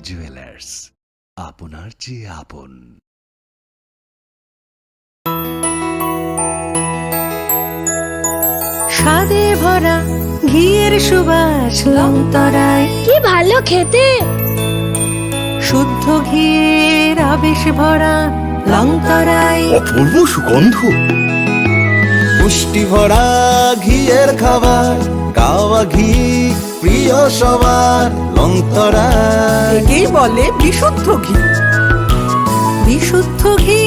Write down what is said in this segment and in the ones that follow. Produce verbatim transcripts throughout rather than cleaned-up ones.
জুয়েলার্স, আপনার যে আপন। স্বাদে ভরা ঘিয়ের সুবাস লংতরাই। কি ভালো খেতে! শুদ্ধ ঘিয়ের আবেশ ভরা লংতরাই। অপূর্ব সুগন্ধ। পুষ্টি ভরা ঘিয়ের খাবার, কাওয়া ঘি প্রিয় সবার, লংতরাই। একেই বলে বিশুদ্ধ ঘি। বিশুদ্ধ ঘি,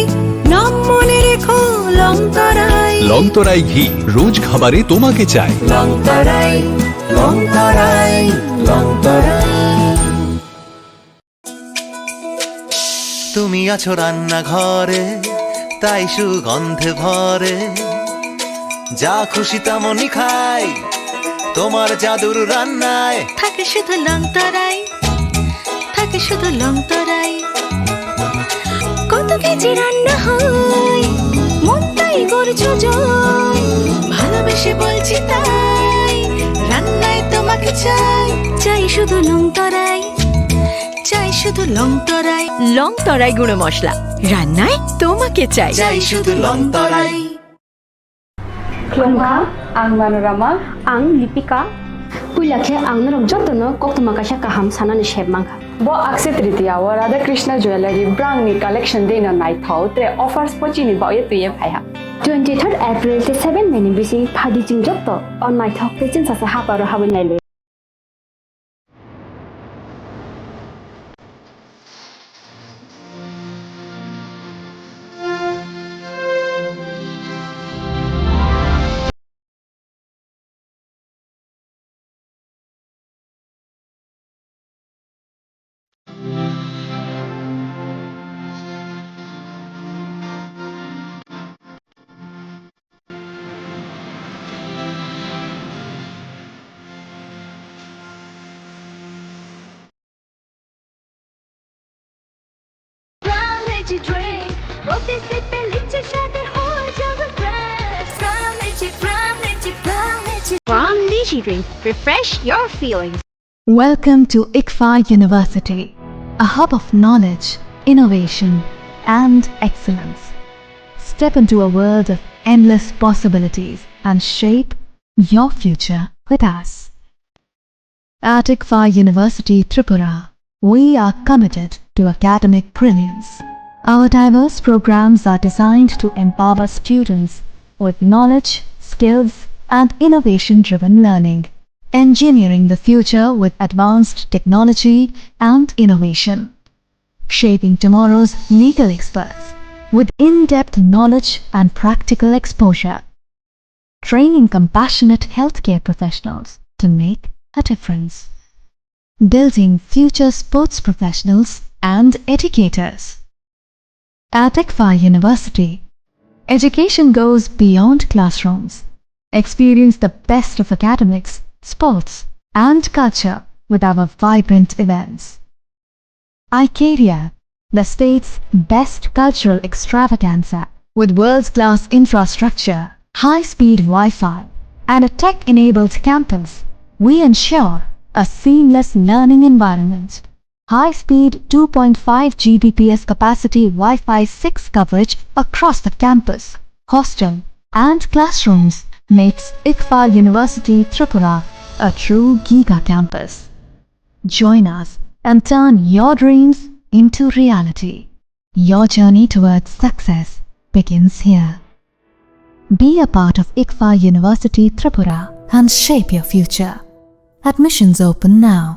নাম মনে রেখো, লংতরাই। লংতরাই ঘি, রোজ খাবারে তোমাকে চাই। লংতরাই, লংতরাই, লংতরাই। তুমি আছো রান্নাঘরে, তাই সুগন্ধে ভরে। যা খুশি তেমনই খাই, তোমার জাদুর রান্নায়। থাকে শুধু লংতরাই, থাকে শুধু লংতরাই। কত কেজি রান্না হয়, মন তাই করছো জয়। ভালোবেসে বলছি তাই, রান্নায় তোমাকে চাই। চাই শুধু লংতরাই, চাই শুধু লংতরাই। লংতরাই গুঁড়ো মশলা, রান্নায় তোমাকে চাই। চাই শুধু লংতরাই। Khulumkha, ang Manorama. Ang Lipika. Puila khe ang norok jotono koktwma kaisa kaham sanani sep mankha. Bo Akshaya Tritiya o Radha Krishna Jewellery brangni collection deino naithok tei offers bo chini bagwi twiwi phaiha. Twenty-third April tei seven May ni bising phaidi chwng joto o naithok tei chwngsacha haparo habwi nailai. Energy drink, প্রতি সিপে লিচি স্বাদে হয়ে যাবে fresh। Prime Lychee, Prime Lychee, Prime Lychee। Prime Lychee drink, refresh your feelings. Welcome to ICFAI University, a hub of knowledge, innovation, and excellence. Step into a world of endless possibilities and shape your future with us. At ICFAI University Tripura, we are committed to academic brilliance. Our diverse programs are designed to empower students with knowledge, skills, and innovation-driven learning, engineering the future with advanced technology and innovation, shaping tomorrow's legal experts with in-depth knowledge and practical exposure, training compassionate healthcare professionals to make a difference, building future sports professionals and educators. At ICFAI University, education goes beyond classrooms. Experience the best of academics, sports, and culture with our vibrant events. Icaria, the state's best cultural extravaganza, with world-class infrastructure, high-speed Wi-Fi, and a tech-enabled campus, we ensure a seamless learning environment. High-speed two point five G B P S capacity Wi-Fi six coverage across the campus, hostel, and classrooms makes ICFAI University Tripura a true giga campus. Join us and turn your dreams into reality. Your journey towards success begins here. Be a part of ICFAI University Tripura and shape your future. Admissions open now.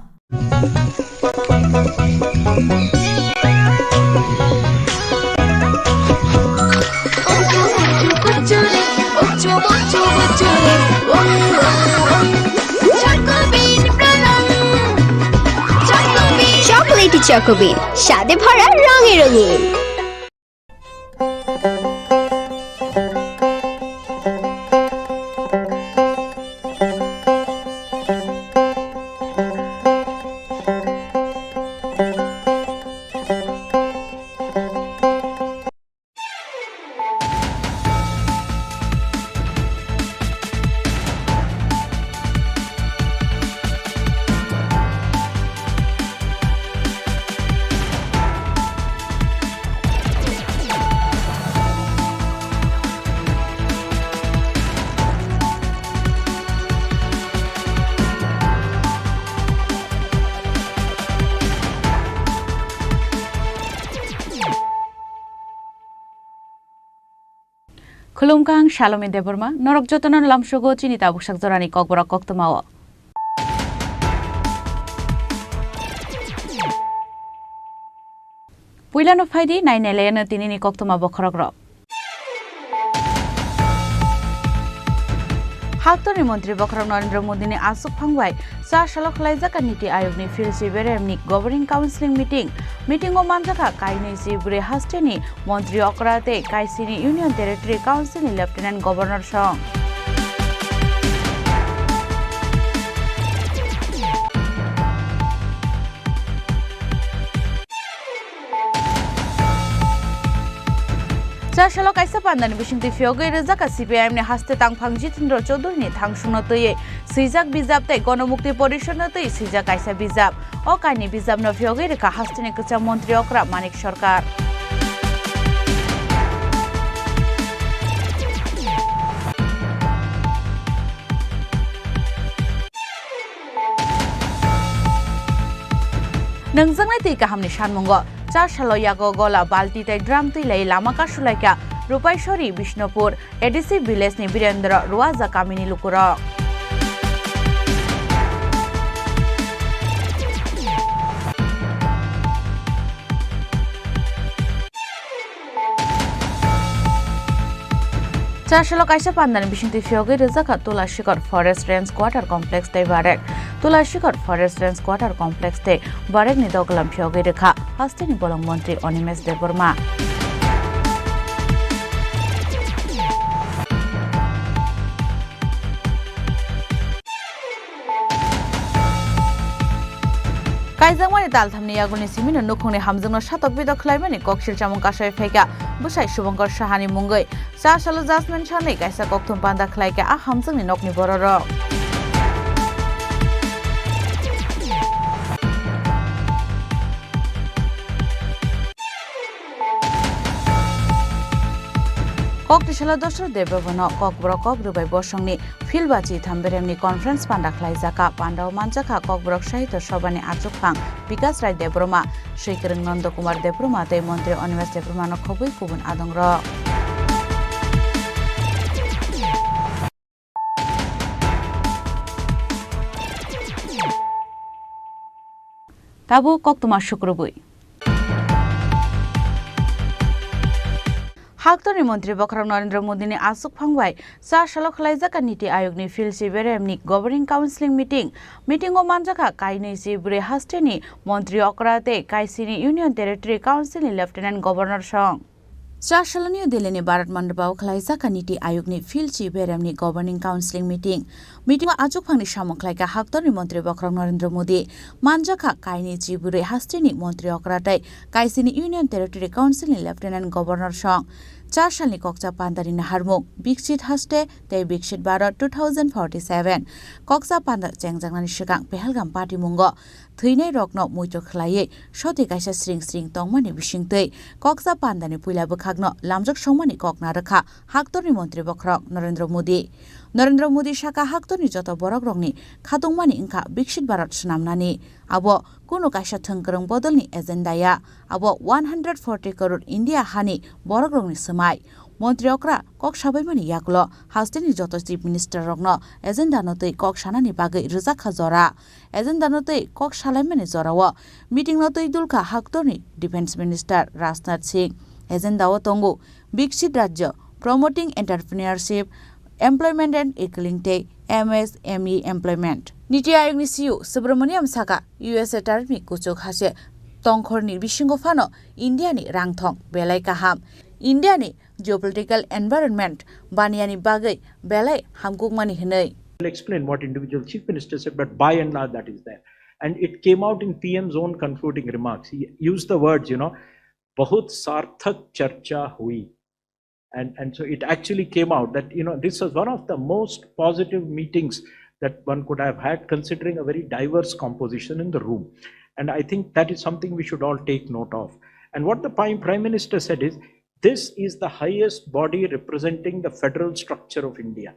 Chocolatey Choco Bean, স্বাদে ভরা, রঙে রঙিন। Khulumkha, ang Salomi Debbarma, norok jotono lamsogo chini tabuk sak jorani kokborok koktwmao. Puilano phaidi, nainailayano tinini koktwma bokhorokrok. Haktorni montri bokhorok Narendra Modini aswk phang bai cha salo khwlaijak Niti Ayogni Philsi Beremni Governing Council meeting. Meetingo manjakha kainwi chibrwi hasteni montri okra tei kaisini Union Territory Council ni Lieutenant Governor song. Cha salo kaisa pandani bisingtwi phiyogwi rwjak C P I M ni haste tangphang Jitendra Chaudhary ni thangsungno twiwi swijak bijap tei Gonomukti Porishad no twi swijak kaisa bijap. O kainwi bijap no phiyogwi rwkha hasteni kwcham montri okra Manik Sarkar. Nungjaknai twi kahamni sanmungo cha salo yago gola, balti tei drum twi lai lama kasulaikha Rupaisori Bishnupur A D C village ni Birendra Ruaja kamini lukurok. Cha salo kaisa pandani bisingtwi phiyogwi rwjakha Tulashikor Forest Range Quarter Complex tei Barek. Tulashikor Forest Range Quarter Complex tei Barekni doglam phiyogwi rwkha hasteni bolong montri Animesh Debbarma. Kaijakmani talthamni yagulni simino nukhungni hamjakno satok bidok khlaimani koksil chamung kasai phaikha bwsai Subhankar Sahani mungwi. Cha salo Jasmine Sahani kaisa kokthum panda khlaikha a hamjakni nokni bororok. Kokti salo Dosra Debbarmano Kokborok Kok Rwbai Bosongni Phil Bachi Thamberemni conference panda khlaijak. Pandao manjakha Kokborok Sahitya Sabhani achukphang Bikas Rai Debbarma, Swikwrwng Nanda Kumar Debbarma tei Montri Animesh Debbarmano khobwi kubun adongrok. Tabuk koktwma sukrubwi. Haktorni montri bokhorok Narendra Modini aswk phang bai cha salo khwlaijak Niti Ayogni Philsi Beremni Governing Council meeting. Meeting o manjakha kainwi chibrwi hasteni montri okra tei kaisini Union Territory Council ni Lieutenant Governor song. Cha salo New Delhi ni Bharat Mandapa o khwlaijak Niti Ayogni Philsi Beremni Governing Council meeting. Meeting o achukphangni samung khlaikha haktorni montri bokhorok Narendra Modi, manjakha kainwi chibrwi hasteni montri okra tei kaisini Union Territory Council ni Lieutenant Governor song. Cha salni kokcha pandani naharmung Biksit Haste tei Biksit Bharat two thousand forty-seven kokcha panda chengjaknani swkang Pahalgam patimungo thwinairokno muitu khlaiwi soti kaisa sring sring tongmani bisingtwi kokcha pandani puila bwkhakno lamjak songmani kok narwkha haktorni montri bokhorok Narendra Modi. Narendra Modi saka haktorni joto borokrokni khatungmani wngkha Biksit Bharat swnamnani. Abo kunu kaisa thwngkwrwng bodolni agenda ya. Abo one hundred forty crore India hani borokrokni swmai. Montri okra kok sabaimani yagulo hasteni joto chief minister rokno agenda no twi kok sanani bagwi rwjakha jora. Agenda no twi kok salaimani jorao meeting no twi dulkha haktorni Defence Minister Rajnath Singh. Agenda o tongo Biksit Rajya, Promoting Entrepreneurship, Employment and Skilling tei M S M E Employment. Niti Ayogni C E O Subramaniam saka U S A termni kuchuk hase tongkhorni bisingo phano India ni rangthong belai kaham. India ni geopolitical environment baniyani bagwi belai hamkukmani hwnwi. I'll explain what individual chief minister said, but by and large that is there. And it came out in P M's own concluding remarks. He used the words, you know, "Bahut sarthak charcha hui." And, and so it actually came out that, you know, this was one of the most positive meetings that one could have had, considering a very diverse composition in the room. And I think that is something we should all take note of. And what the Prime, Prime Minister said is, this is the highest body representing the federal structure of India,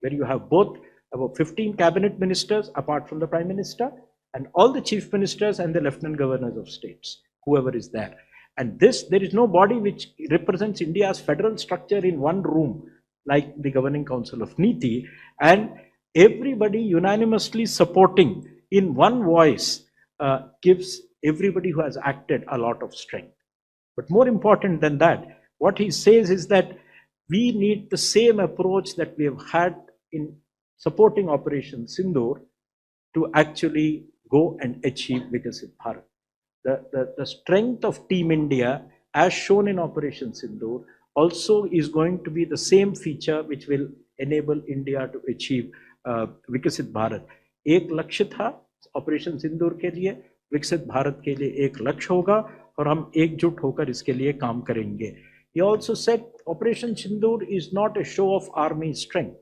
where you have both about fifteen cabinet ministers, apart from the Prime Minister, and all the chief ministers and the lieutenant governors of states, whoever is there. And this, there is no body which represents India's federal structure in one room like the Governing Council of NITI, and everybody unanimously supporting in one voice uh, gives everybody who has acted a lot of strength. But more important than that, what he says is that we need the same approach that we have had in supporting Operation Sindoor to actually go and achieve Viksit Bharat. The, the, the strength of Team India, as shown in Operation Sindoor, also is going to be the same feature which will enable India to achieve uh, Viksit Bharat. एक लक्ष्य था ऑपरेशन सिंदूर के लिए, विकसित भारत के लिए एक लक्ष्य होगा और हम एकजुट होकर इसके लिए काम करेंगे. He also said Operation Sindoor is not a show of army strength.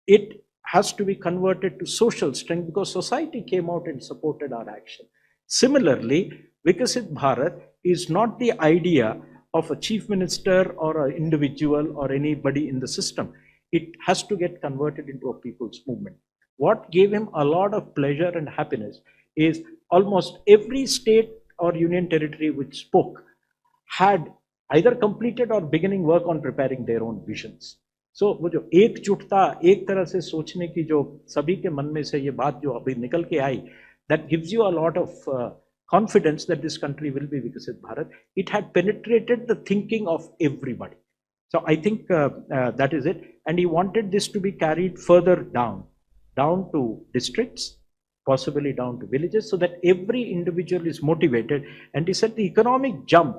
It has to be converted to social strength because society came out and supported our action. Similarly, Viksit Bharat is not the idea of a chief minister or an individual or anybody in the system. It has to get converted into a people's movement. What gave him a lot of pleasure and happiness is almost every state or union territory which spoke had either completed or beginning work on preparing their own visions. So वो जो एकजुटता, एक तरह से सोचने की जो सभी के मन में से ये बात जो अभी निकल के आई, that gives you a lot of uh, confidence that this country will be Viksit Bharat. It had penetrated the thinking of everybody. So I think uh, uh, that is it. And he wanted this to be carried further down, down to districts, possibly down to villages, so that every individual is motivated. And he said the economic jump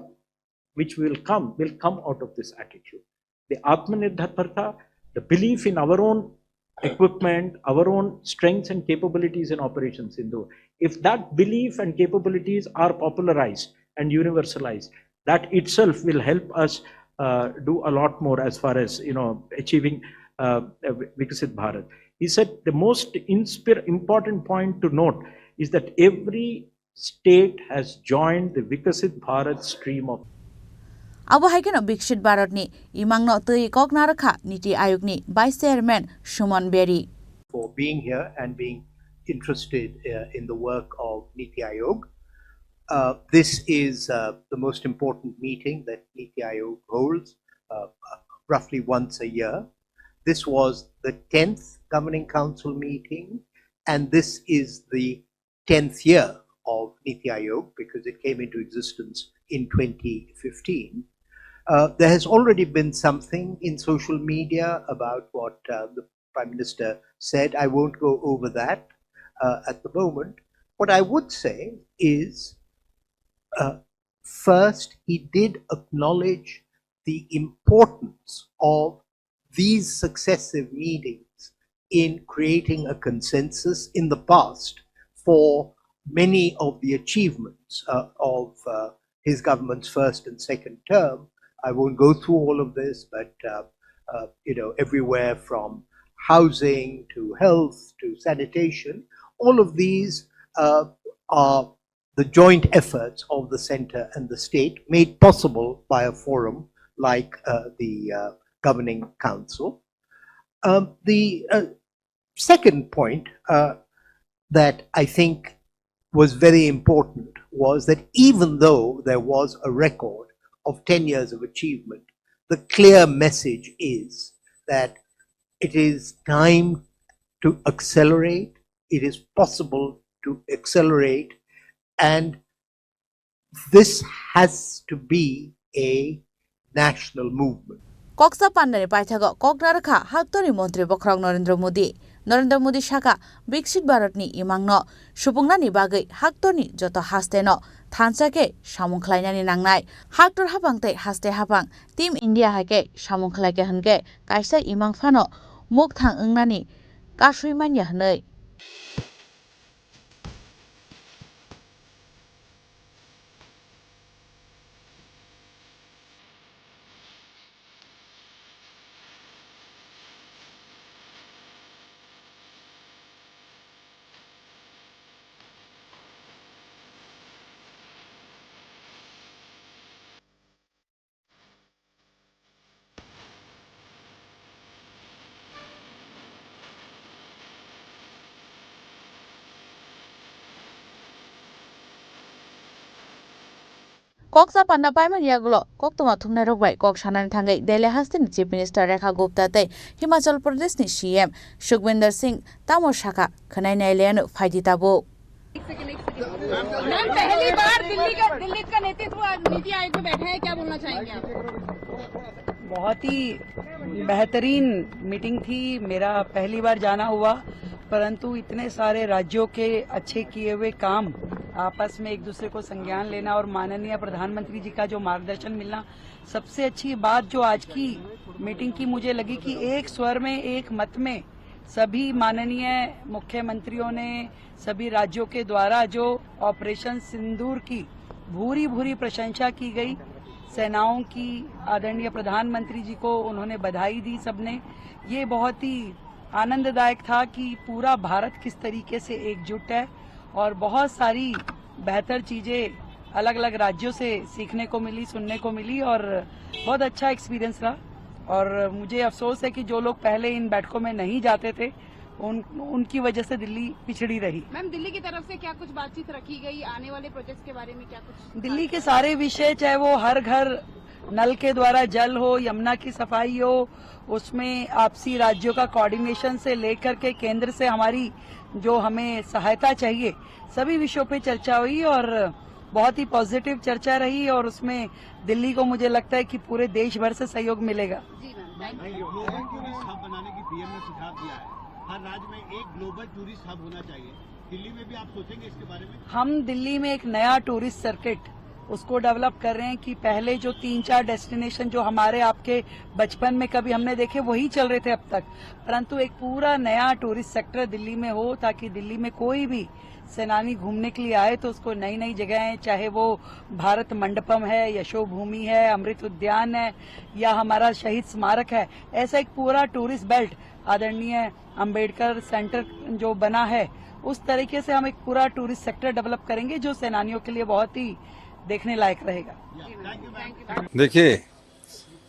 which will come will come out of this attitude. The Atmanirbharta, the belief in our own equipment, our own strengths and capabilities in Operation Sindoor. If that belief and capabilities are popularized and universalized, that itself will help us uh, do a lot more as far as you know achieving uh, Viksit Bharat. He said the most inspir- important point to note is that every state has joined the Viksit Bharat stream of. Abo hai kheno Viksit Bharat ni imang no twi kok narwkha Niti Ayog ni Vice Chairman Suman Beri. For being here and being interested uh, in the work of Niti Ayog. Uh, this is uh, the most important meeting that Niti Ayog holds uh, roughly once a year. This was the tenth Governing Council meeting, and this is the tenth year of Niti Ayog because it came into existence in twenty fifteen. Uh, there has already been something in social media about what uh, the Prime Minister said. I won't go over that uh, at the moment. What I would say is uh, first, he did acknowledge the importance of these successive meetings in creating a consensus in the past for many of the achievements uh, of uh, his government's first and second term. I won't go through all of this, but uh, uh, you know, everywhere from housing to health to sanitation, all of these uh, are the joint efforts of the center and the state made possible by a forum like uh, the uh, governing council. Um, the uh, second point uh, that I think was very important was that even though there was a record of ten years of achievement, the clear message is that it is time to accelerate, it is possible to accelerate, and this has to be a national movement. Koksa pandani paithago kok narwkha haktorni montri bokhorok Narendra Modi. Narendra Modi sakha, Viksit Bharatni imangno supungnani bagwi haktorni joto hasteno thansa khe samung khlainani nangnai. Haktor hapang tei haste hapang Team India hai khe samung khlai khe hwn khe kaisa imang phano mukthang wngnani kasui manya hwnwi. Kok sa panda paimani yagulo koktwma thumnairok bai kok sanani thangwi Delhi hasteni Chief Minister Rekha Gupta tei Himachal Pradeshni C M Sukhbinder Singh tamo sakha, khwnai nailaiano phaidi tabuk. Ma'am, पहली बार दिल्ली का, दिल्ली का नेतृत्व नीति आयोग में बैठा है, क्या बोलना चाहेंगे आप? बहुत ही बेहतरीन मीटिंग थी। मेरा पहली बार जाना हुआ, परंतु इतने सारे राज्यों के अच्छे किए हुए काम, आपस में एक दूसरे को संज्ञान लेना और माननीय प्रधानमंत्री जी का जो मार्गदर्शन मिलना, सबसे अच्छी बात जो आज की मीटिंग की मुझे लगी कि एक स्वर में, एक मत में सभी माननीय मुख्यमंत्रियों ने, सभी राज्यों के द्वारा जो ऑपरेशन सिंदूर की भूरी भूरी प्रशंसा की गई, सेनाओं की, आदरणीय प्रधानमंत्री जी को उन्होंने बधाई दी सबने। ये बहुत ही आनंददायक था कि पूरा भारत किस तरीके से एकजुट है और बहुत सारी बेहतर चीज़ें अलग-अलग राज्यों से सीखने को मिली, सुनने को मिली और बहुत अच्छा एक्सपीरियंस रहा। और मुझे अफसोस है कि जो लोग पहले इन बैठकों में नहीं जाते थे, उन, उनकी वजह से दिल्ली पिछड़ी रही। मैम, दिल्ली की तरफ से क्या कुछ बातचीत रखी गई, आने वाले प्रोजेक्ट्स के बारे में क्या कुछ? दिल्ली के सारे विषय, चाहे वो हर घर नल के द्वारा जल हो, यमुना की सफाई हो, उसमें आपसी राज्यों का कोऑर्डिनेशन से लेकर के केंद्र से हमारी जो हमें सहायता चाहिए, सभी विषयों पे चर्चा हुई और बहुत ही पॉजिटिव चर्चा रही और उसमें दिल्ली को, मुझे लगता है कि पूरे देश भर से सहयोग मिलेगा। जी ma'am, thank you. Global tourist hub बनाने की पीएम ने सुझाव दिया है। हर राज्य में एक ग्लोबल टूरिस्ट हब होना चाहिए। दिल्ली में भी आप सोचेंगे इसके बारे में? हम दिल्ली में एक नया टूरिस्ट सर्किट उसको डेवलप कर रहे हैं कि पहले जो तीन चार डेस्टिनेशन जो हमारे आपके बचपन में कभी हमने देखे, वही चल रहे थे अब तक, परंतु एक पूरा नया टूरिस्ट सेक्टर दिल्ली में हो, ताकि दिल्ली में कोई भी सेनानी घूमने के लिए आए तो उसको नई नई जगहें, चाहे वो भारत मंडपम है, यशोभूमि है, अमृत उद्यान है या हमारा शहीद स्मारक है, ऐसा एक पूरा टूरिस्ट बेल्ट आदरणीय अंबेडकर सेंटर जो बना है, उस तरीके से हम एक पूरा टूरिस्ट सेक्टर डेवलप करेंगे जो सेनानियों के लिए बहुत ही देखने लायक रहेगा। देखिए,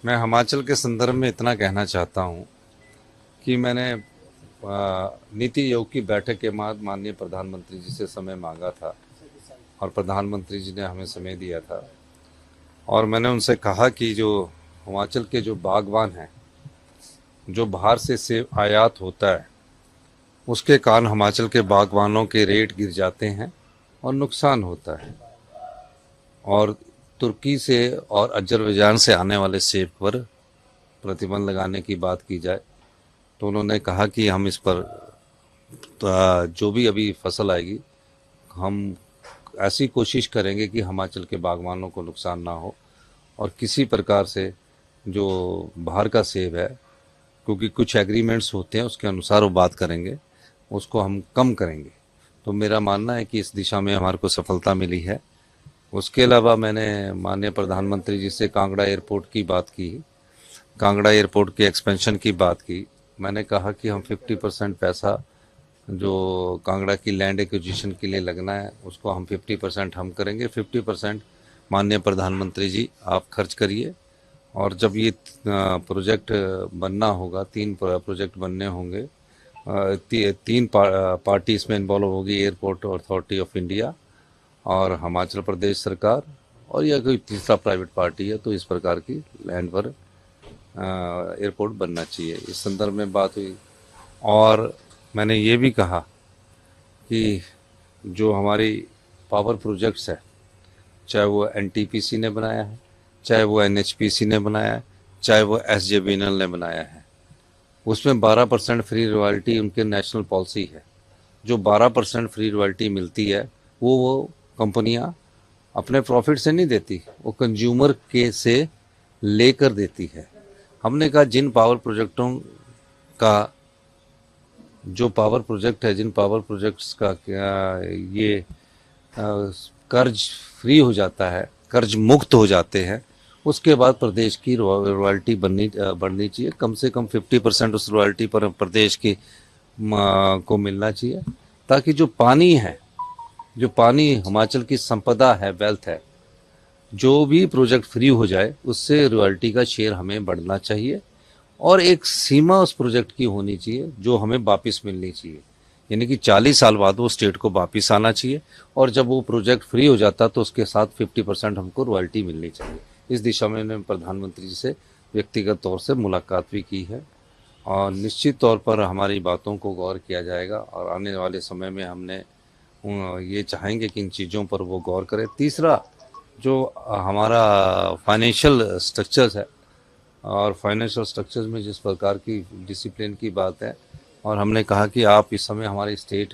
मैं हिमाचल के संदर्भ में इतना कहना चाहता हूँ कि मैंने, आ, नीति आयोग की बैठक के बाद माननीय प्रधानमंत्री जी से समय मांगा था और प्रधानमंत्री जी ने हमें समय दिया था और मैंने उनसे कहा कि जो हिमाचल के जो बागवान हैं, जो बाहर से सेब आयात होता है, उसके कारण हिमाचल के बागवानों के रेट गिर जाते हैं और नुकसान होता है। और तुर्की से और अजरबैजान से आने वाले सेब पर प्रतिबंध लगाने की बात की जाए, तो उन्होंने कहा कि हम इस पर, अ, जो भी अभी फसल आएगी, हम ऐसी कोशिश करेंगे कि हिमाचल के बागवानों को नुकसान ना हो और किसी प्रकार से जो बाहर का सेब है, क्योंकि कुछ एग्रीमेंट्स होते हैं, उसके अनुसार वो बात करेंगे, उसको हम कम करेंगे। तो मेरा मानना है कि इस दिशा में हमारे को सफलता मिली है। उसके अलावा मैंने माननीय प्रधानमंत्री जी से कांगड़ा एयरपोर्ट की बात की, कांगड़ा एयरपोर्ट के एक्सपेंशन की बात की। मैंने कहा कि हम फिफ्टी परसेंट पैसा जो कांगड़ा की लैंड एक्विजिशन के लिए लगना है, उसको हम फिफ्टी परसेंट हम करेंगे, फिफ्टी परसेंट माननीय प्रधानमंत्री जी आप खर्च करिए। और जब ये, अ, प्रोजेक्ट बनना होगा, तीन प्र-, प्रोजेक्ट बनने होंगे, अ, ती-, तीन पा-, अ, पार्टी इसमें इन्वॉल्व होगी, एयरपोर्ट अथॉरिटी ऑफ इंडिया और हिमाचल प्रदेश सरकार और या कोई तीसरा प्राइवेट पार्टी है, तो इस प्रकार की लैंड पर, अ, एयरपोर्ट बनना चाहिए। इस संदर्भ में बात हुई और मैंने ये भी कहा कि जो हमारी पावर प्रोजेक्ट्स है, चाहे वो एनटीपीसी ने बनाया है, चाहे वो एनएचपीसी ने बनाया है, चाहे वो एसजेवीएनएल ने बनाया है, उसमें बारह परसेंट फ्री रॉयल्टी उनके नेशनल पॉलिसी है। जो बारह परसेंट फ्री रॉयल्टी मिलती है, वो, वो कंपनियां अपने प्रॉफिट से नहीं देती, वो कंज्यूमर के से लेकर देती है। हमने कहा, जिन पावर प्रोजेक्टों का, जो पावर प्रोजेक्ट है, जिन पावर प्रोजेक्ट्स का क्या ये, अ, कर्ज फ्री हो जाता है, कर्ज मुक्त हो जाते हैं, उसके बाद प्रदेश की रॉ-, रॉयल्टी बननी, अ, बढ़नी चाहिए। कम से कम फिफ्टी परसेंट उस रॉयल्टी पर प्रदेश की, म, को मिलना चाहिए, ताकि जो पानी है, जो पानी हिमाचल की संपदा है, वेल्थ है, जो भी प्रोजेक्ट फ्री हो जाए, उससे रॉयल्टी का शेयर हमें बढ़ना चाहिए और एक सीमा उस प्रोजेक्ट की होनी चाहिए, जो हमें वापस मिलनी चाहिए। यानी कि चालीस साल बाद वो स्टेट को वापस आना चाहिए, और जब वो प्रोजेक्ट फ्री हो जाता है तो उसके साथ फिफ्टी परसेंट हमको रॉयल्टी मिलनी चाहिए। इस दिशा में मैं प्रधानमंत्री जी से व्यक्तिगत तौर से मुलाकात भी की है, और निश्चित तौर पर हमारी बातों को गौर किया जाएगा और आने वाले समय में हमने, अ, ये चाहेंगे कि इन चीज़ों पर वो गौर करें। तीसरा, जो हमारा फाइनेंशियल स्ट्रक्चर्स है, और फाइनेंशियल स्ट्रक्चर्स में जिस प्रकार की डिसिप्लिन की बात है, और हमने कहा कि आप इस समय हमारी स्टेट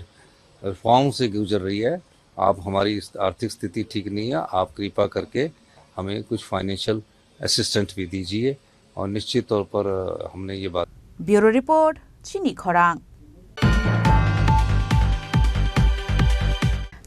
रिफॉर्म से गुजर रही है, आप हमारी इस आर्थिक स्थिति ठीक नहीं है, आप कृपा करके हमें कुछ फाइनेंशियल असिस्टेंट भी दीजिए, और निश्चित तौर पर, अ, हमने ये बात Bureau Report, Chini Khorang.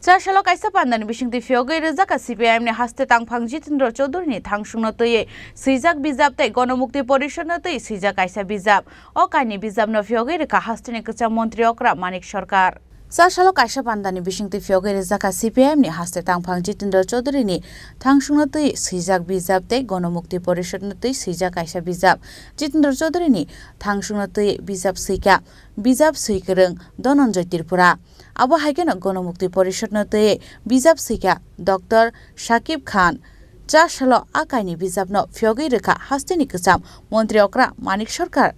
Chasalo kaisa pandani bisingtwi phiyogwi rijak kha C P I M ni haste tangphang Jitendra Chaudhary ni thangsungno twiwi swijak bijap tei Gonomukti Porishod no twi swijak kaisa bijap. O kaini bijapno phiyogwi rwkha hasteni kwcham montri okra Manik Sarkar. Chasalo kaisa pandani bisingtwi phiyogwi rijak kha C P I M ni haste tangphang Jitendra Chaudhary ni thangsungno twi swijak bijap tei Gonomukti Porishod no twi swijak kaisa bijap. Jitendra Chaudhary ni thangsungno twi bijap swikha, bijap swikwrwng Dhananjay Tripura. Abo hai kheno Gonomukti Porishod no twi bijap swikha Doctor Shakib Khan. Chasalo a kaini bijapno phiyogwi rwkha hasteni kwcham montri okra Manik Sarkar.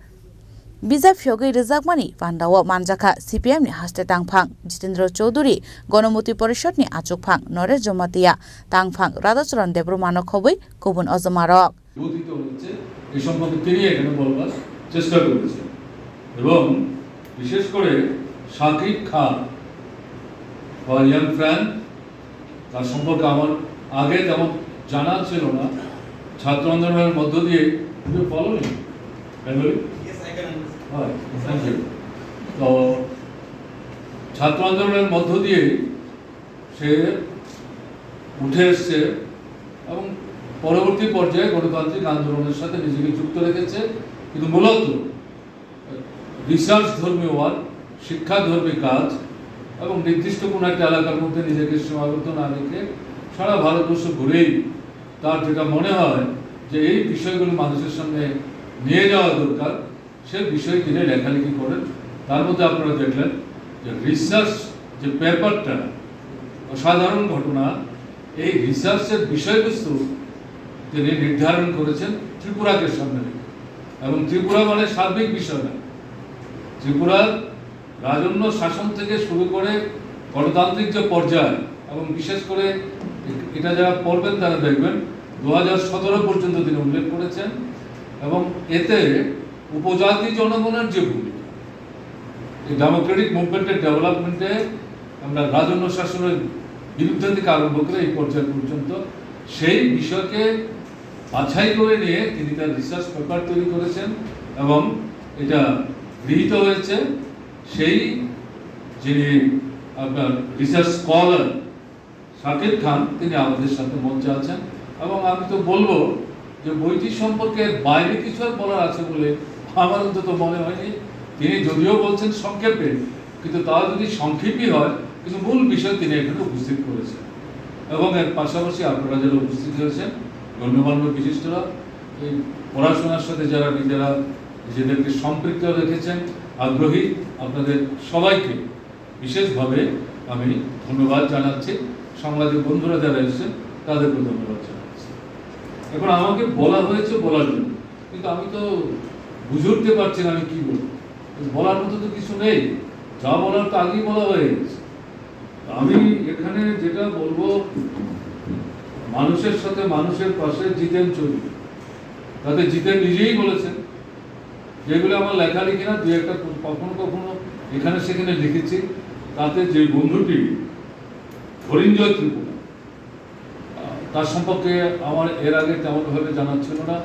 Bijap phiyogwi rwjakmani pandao manjakha C P M ni haste tangphang Jitendra Chaudhary, Gonomukti Porishod ni achukphang Noresh Jamatia, tangphang Radhacharan Debbarma no khobwi kubun ojomarok. উদ্বুদ্ধিত হয়েছে, এই সম্পর্কে তিনি এখানে বলবার চেষ্টা করেছেন। এবং বিশেষ করে শাকিব খান, our young friend, তার সম্পর্কে আমার আগে তেমন জানা ছিল না। ছাত্র আন্দোলনের মধ্য দিয়ে, you follow him? Can you? Yes, I can understand. হয়, thank you. তো ছাত্র আন্দোলনের মধ্য দিয়ে সে উঠে এসছে এবং পরবর্তী পর্যায়ে গণতান্ত্রিক আন্দোলনের সাথে নিজেকে যুক্ত রেখেছে। কিন্তু মূলত রিসার্চ ধর্মী ওয়ার্ক, শিক্ষাধর্মী কাজ এবং নির্দিষ্ট কোনো একটা এলাকার মধ্যে নিজেকে সীমাবদ্ধ না রেখে সারা ভারতবর্ষ ঘুরেই তার যেটা মনে হয় যে এই বিষয়গুলো মানুষের সামনে নিয়ে যাওয়া দরকার, সে বিষয়ে তিনি লেখালেখি করেন। তার মধ্যে আপনারা দেখলেন যে রিসার্চ যে পেপারটা, অসাধারণ ঘটনা, এই রিসার্চের বিষয়বস্তু তিনি নির্ধারণ করেছেন ত্রিপুরাকে সামনে রেখে। এবং ত্রিপুরা মানে সার্বিক বিষয় না, ত্রিপুরার রাজন্য শাসন থেকে শুরু করে গণতান্ত্রিক যে পর্যায়, এবং বিশেষ করে এ-, এটা যারা পড়বেন তারা দেখবেন, দু হাজার সতেরো পর্যন্ত তিনি উল্লেখ করেছেন। এবং এতে উপজাতি জনগণের যে ভূমিকা, এই ডেমোক্রেটিক মুভমেন্টের ডেভেলপমেন্টে আমরা রাজন্য শাসনের বিরুদ্ধে থেকে আরম্ভ করে এই পর্যায় পর্যন্ত সেই বিষয়কে বাছাই করে নিয়ে তিনি তার রিসার্চ পেপার তৈরি করেছেন এবং এটা গৃহীত হয়েছে। সেই যিনি আপনার রিসার্চ স্কলার শাকিব খান, তিনি আমাদের সাথে মঞ্চে আছেন এবং আমি তো বলবো যে বইটি সম্পর্কে বাইরে কিছু আর বলার আছে বলে আমার অন্তত মনে হয়নি। তিনি যদিও বলছেন সংক্ষেপে, কিন্তু তাও যদি সংক্ষেপই হয়, কিন্তু মূল বিষয় তিনি এখানে উপস্থিত করেছেন। এবং এর পাশাপাশি আপনারা যারা উপস্থিত হয়েছেন, গণ্যমান্য বিশিষ্টরা, এই পড়াশোনার সাথে যারা নিজেরা নিজেদেরকে সম্পৃক্ত রেখেছেন, আগ্রহী, আপনাদের সবাইকে বিশেষভাবে আমি ধন্যবাদ জানাচ্ছি। সাংবাদিক বন্ধুরা যারা এসেছেন, তাদেরকেও ধন্যবাদ জানাচ্ছি। এখন আমাকে বলা হয়েছে বলার জন্য, কিন্তু আমি তো বুঝে উঠতে পারছি না আমি কি বলবো। বলার মতো তো কিছু নেই, যা বলার তো আগেই বলা হয়ে গেছে। আমি এখানে যেটা বলবো, মানুষের সাথে মানুষের পাশে জিতেন চৌধুরী, তাতে জিতেন নিজেই বলেছেন, যেগুলো আমার লেখালেখি না, দু একটা কখনো কখনো এখানে সেখানে লিখেছি, তাতে যে বন্ধুটি ধরিঞ্জয় ত্রিপুরা, আহ, তার সম্পর্কে আমার এর আগে তেমনভাবে জানা ছিল না,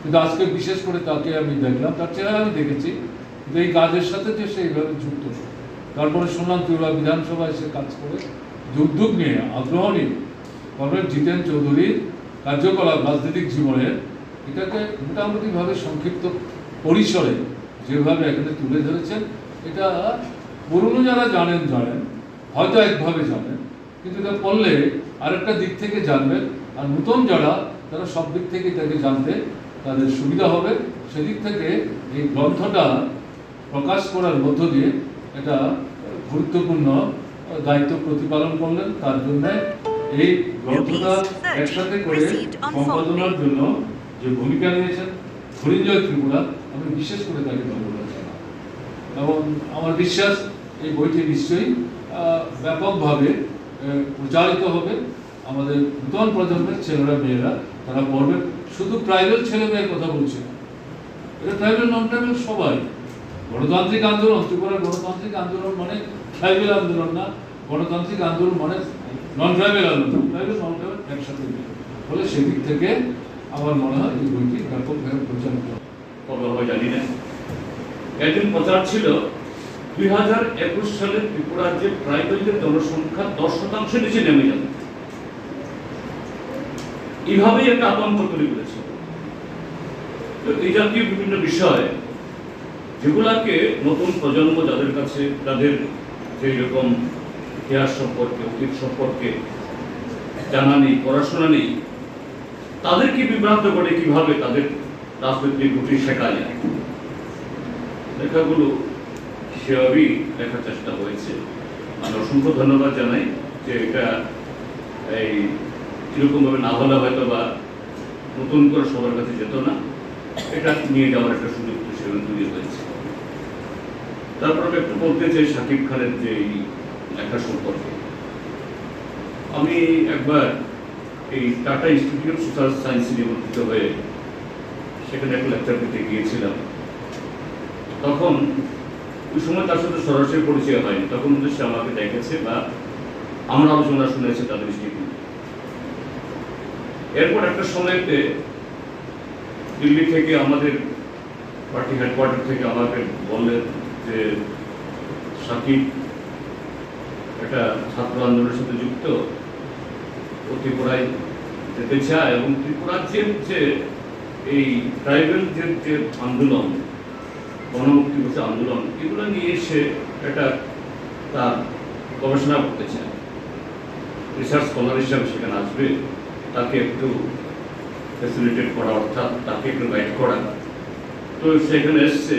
কিন্তু আজকে বিশেষ করে তাকে আমি দেখলাম, তার চেহারা আমি দেখেছি, কিন্তু এই কাজের সাথে যে সে এইভাবে যুক্ত। তারপরে শুনলাম ত্রিপুরা বিধানসভায় সে কাজ করে, যে উদ্যোগ নিয়ে, আগ্রহ নিয়ে কমরেড জিতেন চৌধুরীর কার্যকলাপ রাজনৈতিক জীবনের, এটাকে মোটামুটিভাবে সংক্ষিপ্ত পরিসরে যেভাবে এখানে তুলে ধরেছেন, এটা পুরনো যারা জানেন জানেন, হয়তো একভাবে জানেন, কিন্তু এটা পড়লে আরেকটা দিক থেকে জানবেন। আর নতুন যারা, তারা সব দিক থেকে এটাকে জানতে তাদের সুবিধা হবে। সেদিক থেকে এই গ্রন্থটা প্রকাশ করার মধ্য দিয়ে এটা গুরুত্বপূর্ণ দায়িত্ব প্রতিপালন করলেন। তার জন্য এই গ্রন্থটা একসাথে করে সম্পাদনার জন্য যে ভূমিকা নিয়েছেন ধনঞ্জয় ত্রিপুরা, আমি বিশেষ করে তাকে ধন্যবাদ জানাই। এবং আমার বিশ্বাস এই বইটি নিশ্চয়ই, আহ, ব্যাপকভাবে, আহ, প্রচারিত হবে। আমাদের নতুন প্রজন্মের ছেলেরা মেয়েরা তারা পড়বে। শুধু ট্রাইবাল ছেলে মেয়ের কথা বলছি না, এটা ট্রাইবাল নন ট্রাইবাল সবাই। গণতান্ত্রিক আন্দোলন, ত্রিপুরার গণতান্ত্রিক আন্দোলন মানে ট্রাইবাল আন্দোলন না, গণতান্ত্রিক আন্দোলন মানে নন ট্রাইবাল আন্দোলন, ট্রাইবাল নন ট্রাইবাল একসাথে মিলে। ফলে সেদিক থেকে আমার মনে হয় এই বইটি ব্যাপকভাবে প্রচারিত হবে। কবে হবে জানি না। একদিন প্রচার ছিল দুই হাজার একুশ সালে ত্রিপুরার যে ট্রাইবালদের জনসংখ্যা দশ শতাংশ নিচে নেমে যাবে, এইভাবেই একটা আতঙ্ক তৈরি করেছে। তো এই জাতীয় বিভিন্ন বিষয় যেগুলাকে নতুন প্রজন্ম যাদের কাছে, যাদের যে রকম ইতিহাস সম্পর্কে, অতীত সম্পর্কে জানা নেই, পড়াশোনা নেই, তাদেরকে বিভ্রান্ত করে কিভাবে তাদের রাজনৈতিক রুটি শেখা যায়, লেখাগুলো সেভাবেই লেখার চেষ্টা হয়েছে। আমি অসংখ্য ধন্যবাদ জানাই যে এটা এই এরকমভাবে না হলে হয়তো বা নতুন করে সবার কাছে যেত না, এটা নিয়ে যাওয়ার একটা সুযোগ তো সেভাবে তৈরি হয়েছে। তারপর আমি একটু বলতে চাই শাকিব খানের যে এই লেখা সম্পর্কে। আমি একবার এই টাটা ইনস্টিটিউট সোশ্যাল সায়েন্সে নিমন্ত্রিত হয়ে সেখানে একটা লেকচার দিতে গিয়েছিলাম। তখন ওই সময় তার সাথে সরাসরি পরিচয় হয়নি, তখন কিন্তু সে আমাকে দেখেছে বা আমার আলোচনা শুনেছে তাদের ইনস্টিটিউট। এরপর একটা সময়তে দিল্লি থেকে আমাদের পার্টি হেডকোয়ার্টার থেকে আমাকে বললেন যে সাকিব একটা ছাত্র আন্দোলনের সাথে যুক্ত, ও ত্রিপুরায় যেতে চায় এবং ত্রিপুরার যে, যে এই ট্রাইবাল যে, যে আন্দোলন, গণমুক্তি মোর্চা আন্দোলন, এগুলো নিয়ে সে একটা তার গবেষণা করতে চায়। রিসার্চ স্কলার হিসাবে সেখানে আসবে, তাকে একটু ফ্যাসিলিটেট করা, অর্থাৎ তাকে একটু গাইড করা। তো সেখানে এসছে,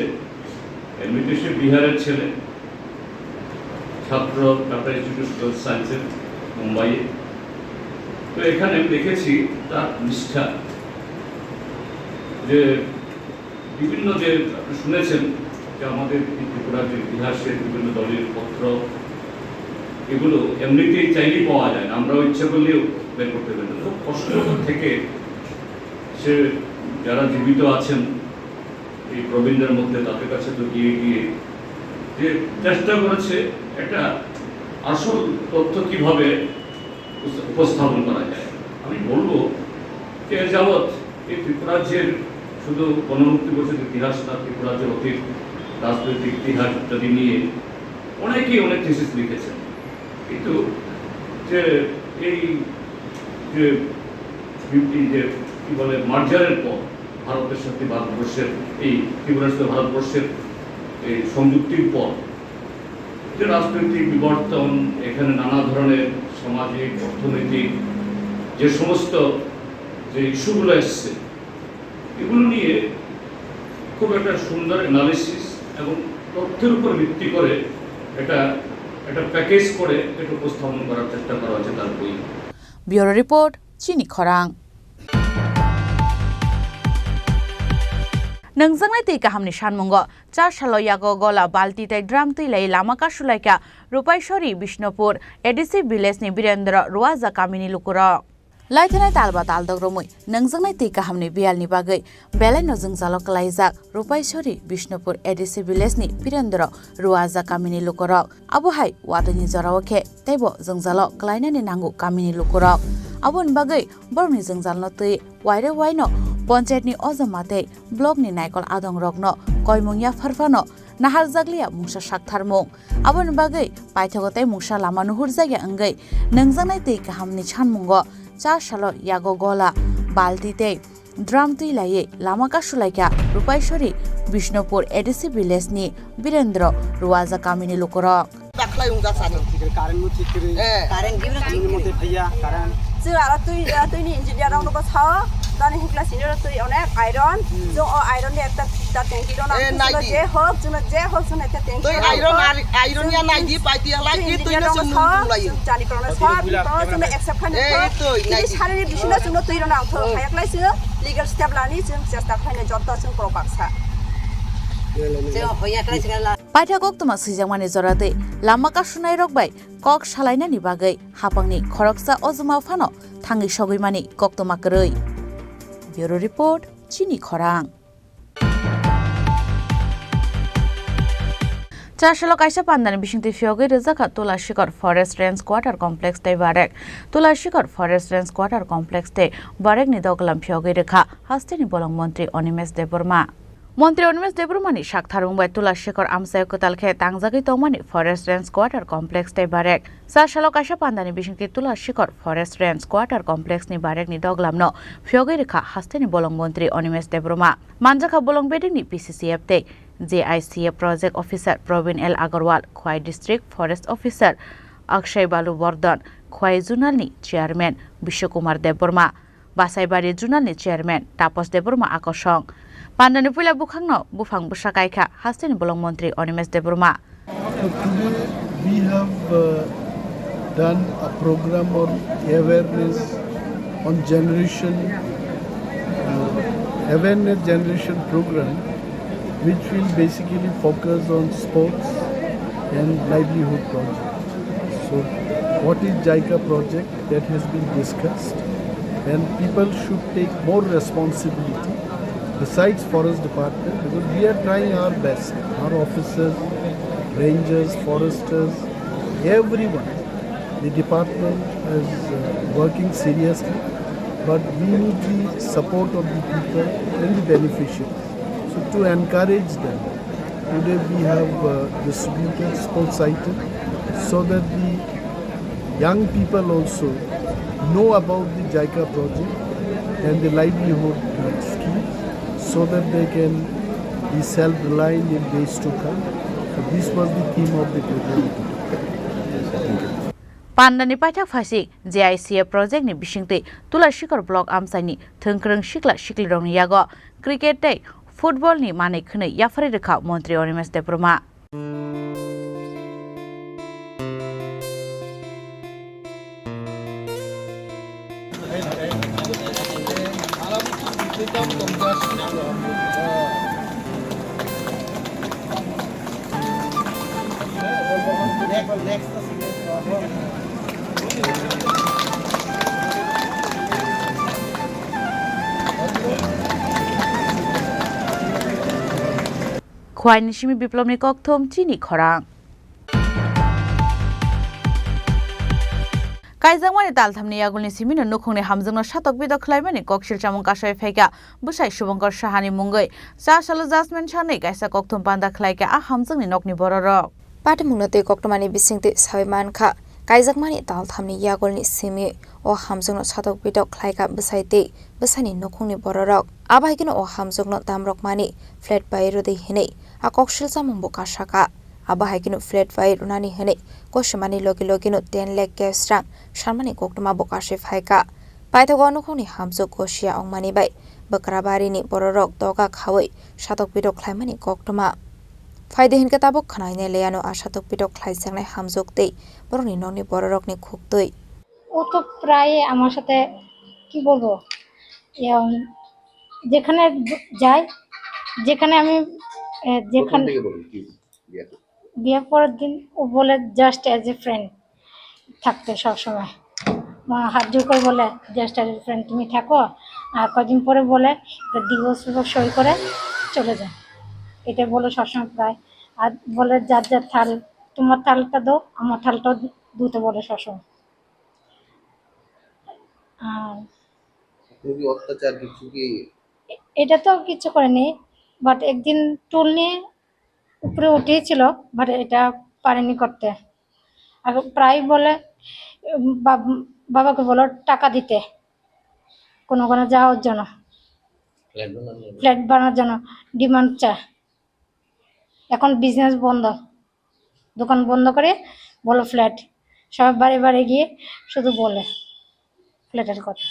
এমনিতে সে বিহারের ছেলে, ছাত্র টাটা ইনস্টিটিউট অফ সায়েন্সের মুম্বাইয়ে। তো এখানে আমি দেখেছি তার নিষ্ঠা, যে বিভিন্ন যে আপনি শুনেছেন যে আমাদের এই ত্রিপুরার যে ইতিহাসের বিভিন্ন দলিল পত্র, এগুলো এমনিতেই চাইলেই পাওয়া যায় না, আমরাও ইচ্ছা করলেও বের করতে পারি না। খুব কষ্ট থেকে সে যারা জীবিত আছেন এই প্রবীণদের মধ্যে, তাদের কাছে তো গিয়ে গিয়ে যে চেষ্টা করেছে একটা আসল তথ্য কিভাবে উপস্থাপন করা যায়। আমি বলবো যে এ যাবৎ এই ত্রিপুরা রাজ্যের শুধু গণমুক্তি মোর্চার ইতিহাস না, ত্রিপুরা রাজ্যের অতীত রাজনৈতিক ইতিহাস ইত্যাদি নিয়ে অনেকেই অনেক থিসিস লিখেছেন, কিন্তু যে এই যে, এই যে কি বলে, মার্জারের পর ভারতের সাথে ভারতবর্ষের, এই ত্রিপুরার সাথে ভারতবর্ষের এই সংযুক্তির পর যে রাজনৈতিক বিবর্তন, এখানে নানা ধরনের সামাজিক, অর্থনৈতিক যে সমস্ত যে ইস্যুগুলো এসছে, এগুলো নিয়ে খুব একটা সুন্দর অ্যানালিসিস এবং তথ্যের উপর ভিত্তি করে এটা, একটা প্যাকেজ করে এটা উপস্থাপন করার চেষ্টা করা হয়েছে তার বই। Bureau report, Chini Khorang. Nungjaknai twi kahamni sanmungo cha salo yago gola balti tei drum twi lai lama kasulaikha Rupaisori Bishnupur A D C village ni Birendra Ruaja kamini lukurok. Laithanai talba taldok romwi nungjaknai twi kahamni biyalni bagwi belaino jwngjalo kwlaijak Rupaisori Bishnupur A D C village ni Birendra Ruaja kamini lukurok. Abo hai watwini jorao khe teibo jwngjalo kwlainani nango kamini lukurok. Aboni bagwi borokni jwngjalno twi waire waino ponchayatni ojama tei blockni naikol adongrokno koimung yaphar phano naharjakliya mungsa saktharmung. Aboni bagwi paithago tei mungsa lama nuhurjakya wngwi nungjaknai twi kahamni sanmungo cha salo yago gola, balti tei drum twi laiwi lama kasulaikha Rupaisori Bishnupur A D C village ni Birendra Ruaja kamini lukurok. Taklai ungjak sani. Current no thik kwrwi. Eh. Current gimno thik kwrwi. Mate phaiya current. Chwng aro twi, twi ni engineer rok no sao. Tani hikla sini ro twi onek iron, hmm, jong o iron ni ekta ta tanki ro na, eh, nai di. Je hok, jong je hok, jong ekta tanki twi ro iron na, ar-, iron ya nai di, pai di ala ki twi no song nung tung lai. Jani kono sa, kono song accept khan. Eh, twi nai di. Sari ni bising no song twi ro na, oh, khayak lai song legal step lani song chesta khaina joto song pro baksa. Paithak koktwma swijakmani jora twi lama kasunai rok bai kok salainani bagwi hapangni khoroksa ojuma phano thangwi sogwi mani koktwma kwrwi. Bureau Report, Chini Khorang. Chasalo kaisa pandani bisingtwi phiyogwi rwjakha Tulashikor Forest Range Quarter Complex tei Barek. Tulashikor Forest Range Quarter Complex tei Barekni doglam phiyogwi rwkha hasteni bolong montri Animesh Debbarma. Montri Animesh Debbarmani saktharmung bai Tulashikor amchaio kwtal khe tangjagwi tongmani Forest Range Quarter Complex tei Barek. Chasalo kaisa pandani bisingtwi Tulashikor Forest Range Quarter Complex ni Barekni doglamno phiyogwi rwkha hasteni bolong montri Animesh Debbarma. Manjakha bolong bedekni P C C F tei J I C F Project Officer Probin L Agarwal, Khwai District Forest Officer Akshay Balu Bordon, Khwai Zonal ni Chairman Biswakumar Debbarma, Basaibari Zonal ni Chairman Tapos Debbarma akosong. Pandani puila bukhangno buphang bwsa kaikha hasteni bolong montri Animesh Debbarma. So today we have, uh, done a program on awareness on generation, uh, awareness generation program, which will basically focus on sports and livelihood project. So what is JICA project? That has been discussed, and people should take more responsibility besides forest department, because we are trying our best. Our officers, rangers, foresters, everyone, the department is, uh, working seriously, but we need the support of the people and the beneficiaries. So to encourage them, today we have, uh, distributed sports item so that the young people also know about the JICA project and the livelihood, uh, scheme, so that they can be self-reliant in days to come. So this was the theme of the program. Pandani paithak phaising J I C F project ni bisingtwi Tulashikor block amchaini thwngkwrwng sikla siklirokni yago cricket tei football ni manwi khwnwi yapharwi rwkha montri Animesh Debbarma. Khwai ni simi Biplobni kokthum Chini Khorang. Kaijakmani talthamni yagulni simino nukhungni hamjwkno satok bidok khlaimani koksil chamung kasai phaikha bwsai Subhankar Sahani mungwi. Chasalo Jasmine Sahani kaisa kokthum panda khlaikha a hamjwkni nokni bororok. Patimungno tei koktwmani bisingtwi sawi mankha, kaijakmani talthamni yagulni simi o hamjwkno satok bidok khlaikha bwsai tei bwsaini nukhungni bororok. Abo hai kheno o hamjwkno damrokmani flat bai rwdi hinwi a koksil chamungbo kasakha. Abo hai kheno flat bai rwnani hinwi kosimani logi logino ten lakh cash rang sanmani koktwmabo kasui phaikha. Paithago nukhungni hamjwk gosia wngmani bai bwkrabarini bororok doga khaui satok bidok khlaimani koktwma. Phaidi hinkhe tabuk khwnainai laiano a satok bidok khlaijaknai hamjwk tei borokni nokni bororokni khuktwi. ও তো প্রায় আমার সাথে, কি বলবো, ইয়া, যেখানে যাই, যেখানে আমি, এ, প্রথম যেখানে থেকে বলুন, কি বিয়ে করতে? বিয়ের পরের দিন ও বলে, "Just as a friend থাকতে সবসময়।" মা হাত জোর করে বলে, "Just as a friend তুমি থাকো।" আর কদিন পরে বলে, "একটা ডিভোর্স পেপার সই করে চলে যাও।" এটা বলে সবসময় প্রায়। আর বলে, "যার যার থাল, তোমার থালটা দাও, আমার থালটাও ধু-, ধুতে" বলে সবসময়। আর আপনার কি অত্যাচার কিছু কি? এ-, এটা তো কিছু করেনি, বাট একদিন টুল নিয়ে উপরে উঠেছিল, বাট এটা পারেনি করতে। আর প্রায় বলে, উম, বাব-, বাবাকে বলো টাকা দিতে, কোনো কোনো যাওয়ার জন্য, ফ্ল্যাট বানানোর জন্য। ফ্ল্যাট বানানোর জন্য ডিমান্ড চায়। এখন বিজনেস বন্ধ, দোকান বন্ধ করে বলো ফ্ল্যাট, সব বাড়ি বাড়ি গিয়ে শুধু বলে ফ্ল্যাটের কথা।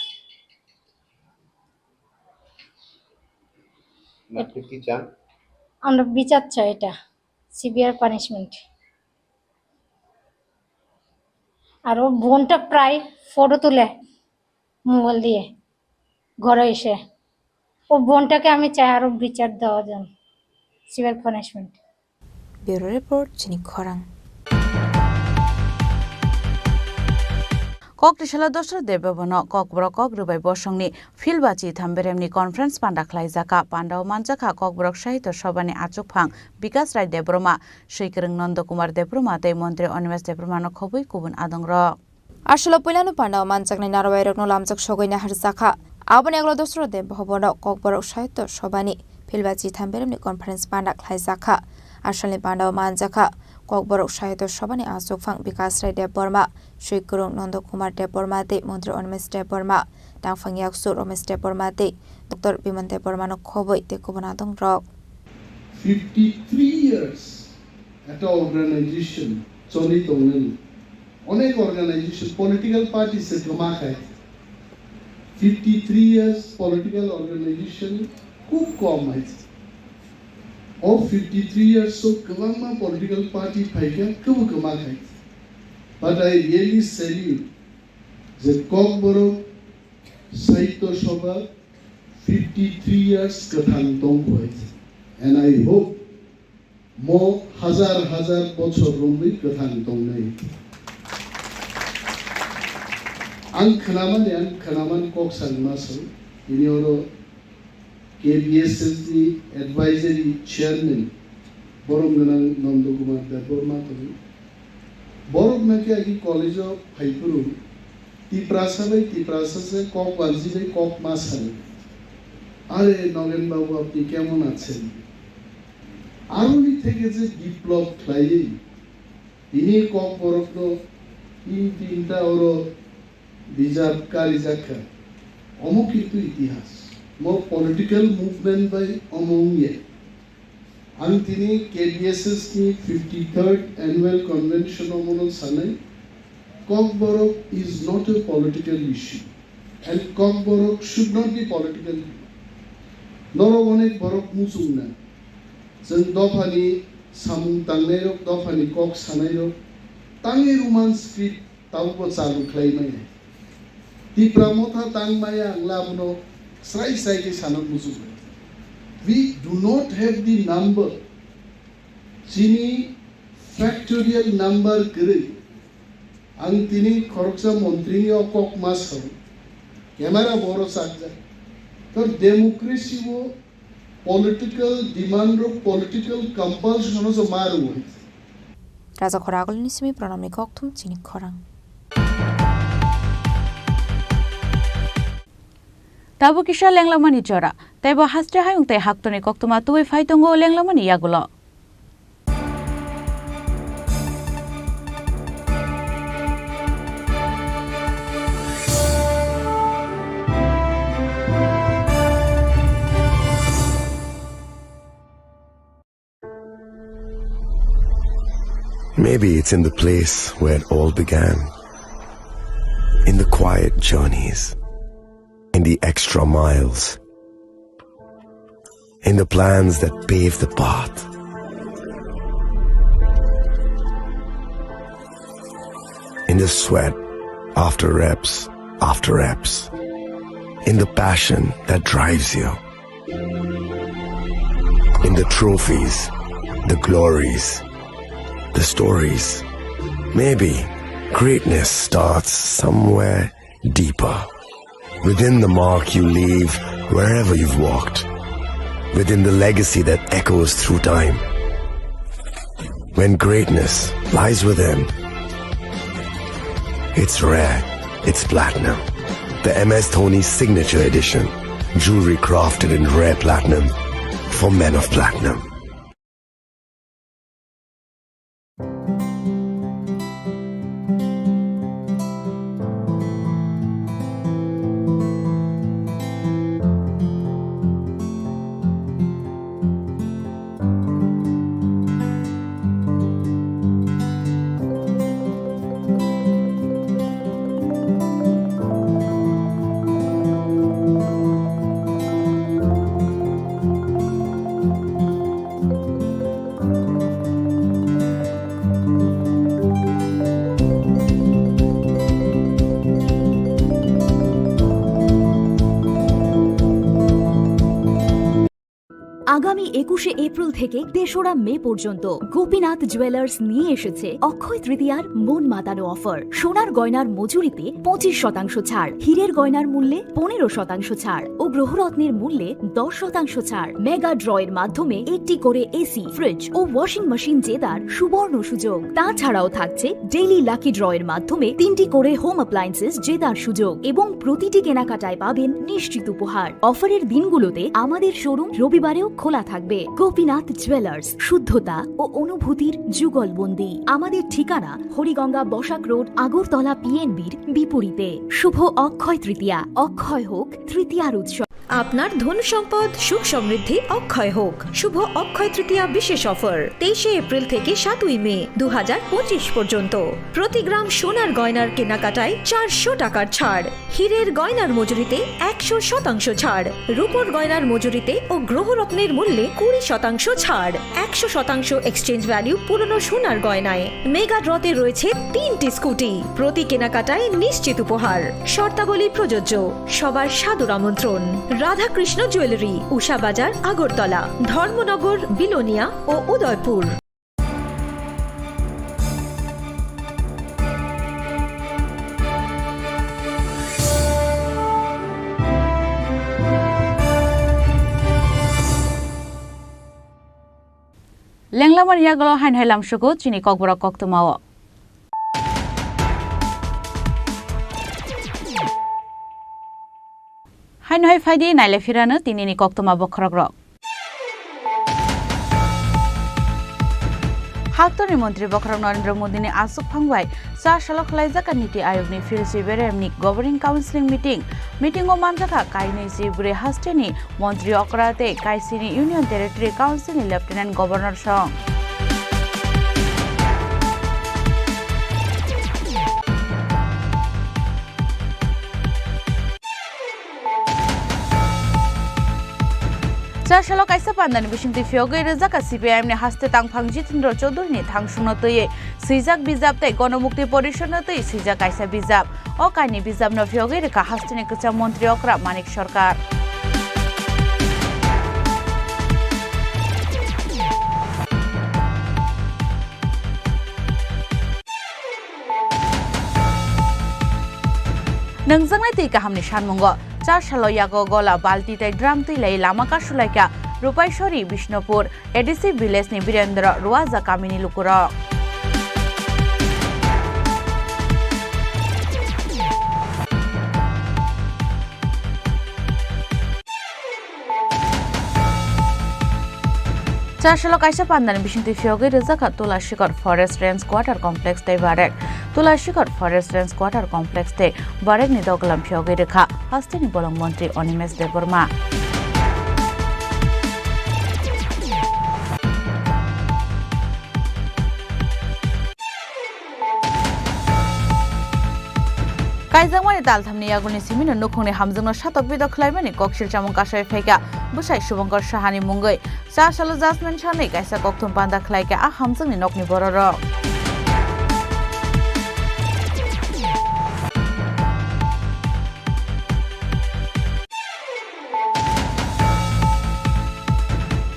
না, তুই কি চান? আমরা বিচার চাই এটা, সিভিয়ার পানিশমেন্ট। আর ও বোনটা প্রায় ফটো তুলে মোবাইল দিয়ে ঘরে এসে। ও বোনটাকে আমি চাই আরো বিচার দেওয়া যেন, severe punishment. Bureau Report, Chini Khorang. Kok tisala Dosra Debbarmano Kokborok kok rwbai bosongni philbachi thamberemni conference panda khlaijak kha. Pandao manjakha Kokborok Sahitya Sabhani achukphang Bikas Rai Debbarma, Swikwrwng Nondo Kumar Debbarma tei Montri Animesh Debbarmano khobwi kubun adongrok. Aswkno puilano pandao manjaknai narwkbairokno lamjak sogwi naharjakha. Aboni ulo Dosra Debbarmano Kokborok Sahitya Sabhani philbachi thamberemni conference panda khlaijakha. Aswkni pandao manjakha Kokborok Sahitya Sabhani achukphang Bikas Rai Debbarma, Swikwrwng Nondo Kumar Debbarma tei Montri Animesh Debbarma, tangphang yaksu Ramesh Debbarma tei Doctor Biman Debbarmano khobwi tei kubun adongrok. Fifty three years. Ekta organization choli tongnani. Onek organization, political party se kwma khai. Fifty three years political organization khub kom hai. O fifty three years o kwbangma political party phaikha, kwbo kwma khai. But I really salute je Kokborok Sahitya Sabha fifty three years kwthang tongkhoi. And I hope mo hajar hajar bochor romwi kwthang tongnai. Ang khnamani, ang khnaman kok sangma song. Ini oro K B S S ni advisory chairman borom gwnang Nondo Kumar Debbarma tongo. Borok naki agi college o phaiphuru Tiprasa bai Tiprasa se kok banjinai kok ma sani. Are Nogen babu apni kemon achen? Aroni theke je biplop khlaiwi tini Kokborokno tin tinta oro bijap karijakha. Omo kintu itihas. Mo political movement bai omo wngya. Ang tini K B S S ni fifty third annual convention o mono sanai, Kokborok is not a political issue and Kokborok should not be political. Norok onek borok muchungna. Chwng dophani samung tangnairok, dophani kok sanairok, tangwi Roman script Tabukbo chalu khlai manya. Tipra motha tang maya ang labuno srai srai khe sana muchungo. We do not have the number. Chini factorial number kwrwi. Ang tini khoroksa montri ni o kok ma sao. Camera boro chakjak. To democracy o political demand rok, political compulsion o se ma rwo. Raja Khoragulni simi Pranamni kokthum chini khorang. Tabuk kisa lenglamani jora, teibo haste hayung tei haktorni koktwma tubui phai tongo lenglamani yagulo. Maybe it's in the place where it all began. In the quiet journeys. In the extra miles. In the plans that pave the path. In the sweat after reps after reps. In the passion that drives you. In the trophies, the glories, the stories. Maybe greatness starts somewhere deeper. Within the mark you leave wherever you've walked. Within the legacy that echoes through time. When greatness lies within, it's rare, it's platinum. The M S Dhoni Signature Edition. Jewelry crafted in rare platinum for men of platinum. আগামী একুশে এপ্রিল থেকে তেসরা মে পর্যন্ত গোপীনাথ জুয়েলার্স নিয়ে এসেছে অক্ষয় তৃতীয়ার মন মাতানো অফার। সোনার গয়নার মজুরিতে পঁচিশ শতাংশ ছাড়, হীরের গয়নার মূল্যে পনেরো শতাংশ ছাড় ও গ্রহরত্নের মূল্যে দশ শতাংশ ছাড়। মেগা ড্রয়ের মাধ্যমে একটি করে এসি, ফ্রিজ ও ওয়াশিং মেশিন জেতার সুবর্ণ সুযোগ। তাছাড়াও থাকছে ডেইলি লাকি ড্রয়ের মাধ্যমে তিনটি করে হোম অ্যাপ্লায়েন্সেস জেতার সুযোগ এবং প্রতিটি কেনাকাটায় পাবেন নিশ্চিত উপহার। অফারের দিনগুলোতে আমাদের শোরুম রবিবারেও খোলা থাকবে। গোপীনাথ জুয়েলার্স, শুদ্ধতা ও অনুভূতির যুগলবন্দি। আমাদের ঠিকানা হরিগঙ্গা বসাক রোড, আগরতলা পিএনবির বিপরীতে। শুভ অক্ষয় তৃতীয়া, অক্ষয় হোক তৃতীয়ার উৎসব। আপনার ধন সম্পদ সুখ সমৃদ্ধি অক্ষয় হোক। শুভ অক্ষয় তৃতীয়া বিশেষ অফার, তেইশে এপ্রিল থেকে সাতই মে দু হাজার পঁচিশ পর্যন্ত। প্রতি গ্রাম সোনার গয়নার কেনাকাটায় চারশো টাকার ছাড়, হীরের গয়নার মজুরিতে একশো শতাংশ ছাড়, রূপোর গয়নার মজুরিতে ও গ্রহরত্নের মূল্যে কুড়ি শতাংশ ছাড়, একশো শতাংশ এক্সচেঞ্জ ভ্যালু পুরনো সোনার গয়নায়। মেগা ড্রতে রয়েছে তিনটি স্কুটি, প্রতি কেনাকাটায় নিশ্চিত উপহার। শর্তাবলী প্রযোজ্য। সবার সাদর আমন্ত্রণ। রাধাকৃষ্ণ জুয়েলারি, উষা বাজার, আগরতলা, ধর্মনগর, বিলোনিয়া ও Udaipur. Lenglamani yagulo haino hai lamsugo chini kokborok koktwmao. Haino hai phaidi naile phirano tinini koktwma bokhorokrok. Haktorni montri bokhorok Narendra Modini aswk phang bai cha salo khwlaijak Niti Ayogni Phil Siberemni Governing Council meeting. Meetingo manjakha kainwi si bwrwi hasteni montri okra tei kaisini Union Territory Councilni Lieutenant Governor song. Chasalo kaisa pandani bisingtwi phiyogwi rwjak kha C P I M ni haste tangphang Jitendra Chaudhary ni thangsungno twiwi swijak bijap tei Gonomukti Porishad no twiwi swijak kaisa bijap. O kainwi bijap no phiyogwi rwkha hasteni kwcham montri okra Manik Sarkar. Nwngjaknai twi kahamni sanmungo. Chasalo yago gola, balti tei drum twi lai lama kasulaikha Rupaisori Bishnupur A D C village ni Birendra Ruaja kamini lukurok. Chasalo kaisa pandani bisingtwi phiyogwi rwjak kha Tulashikor Forest Range Quarter Complex tei Barek. Tulashikor Forest Range Quarter Complex tei Barekni doglam phiyogwi rwkha hasteni bolong montri Animesh Debbarma. Kaijakmani talthamni yagulni simino nukhungni hamjakno satok bidok khlaimani koksil chamung kasai phaikha bwsai Subhankar Sahani mungwi. Chasalo judgment sanwi kaisa kokthum panda khlaikha a hamjakni nokni bororok.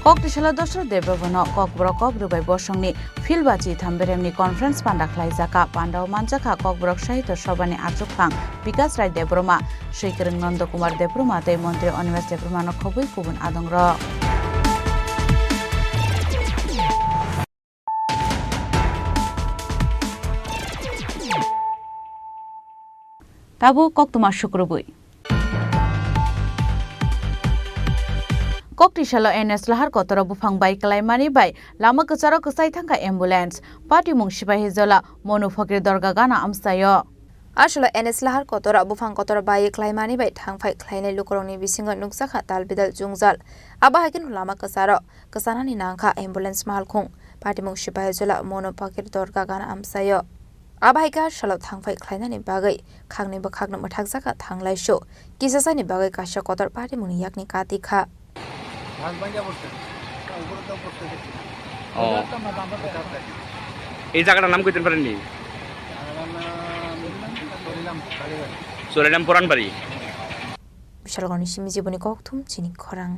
Koktisalo Dosrot Debbarmano Kokborok Kok Rwbai Bosongni Phil Bachi Thamberemni conference panda khlaijak kha. Pandao manjakha Kokborok Sahitya Sabhani achukphang Bikas Rai Debbarma, Swikwrwng Nanda Kumar Debbarma tei Montri Animesh Debbarmano khobwi kubun adongrok. Tabuk koktwma sukrubwi. Koktisalo N S Lahar kotoro buphang bai kwlaimani bai lama kwcharo kwchai thangkha ambulance. Patimung Sipahijola Monu Phokir Dorga gana amchaio. Aswkno N S Lahar kotora buphang kotor bai khlaimani bai thangphai khlainai lukurokni bisingo nukjakha talbidal jwngjal. Abo hai kheno lama kwcharo kwchanani nangkha ambulance malkhung. Patimung Sipahijola Monu Phokir Dorga gana amchaio. Abo hai khe salo thangphai khlainani bagwi khakni bwkhakno mwthakjakha thanglaisu. Kisasani bagwi kaisa kotor patimungni yakni kati kha. ও। এই জায়গাটার নাম কইতে পারেননি? চুরাইলাম Puranbari. Bishalgarhni simi jiboni kokthum chini khorang.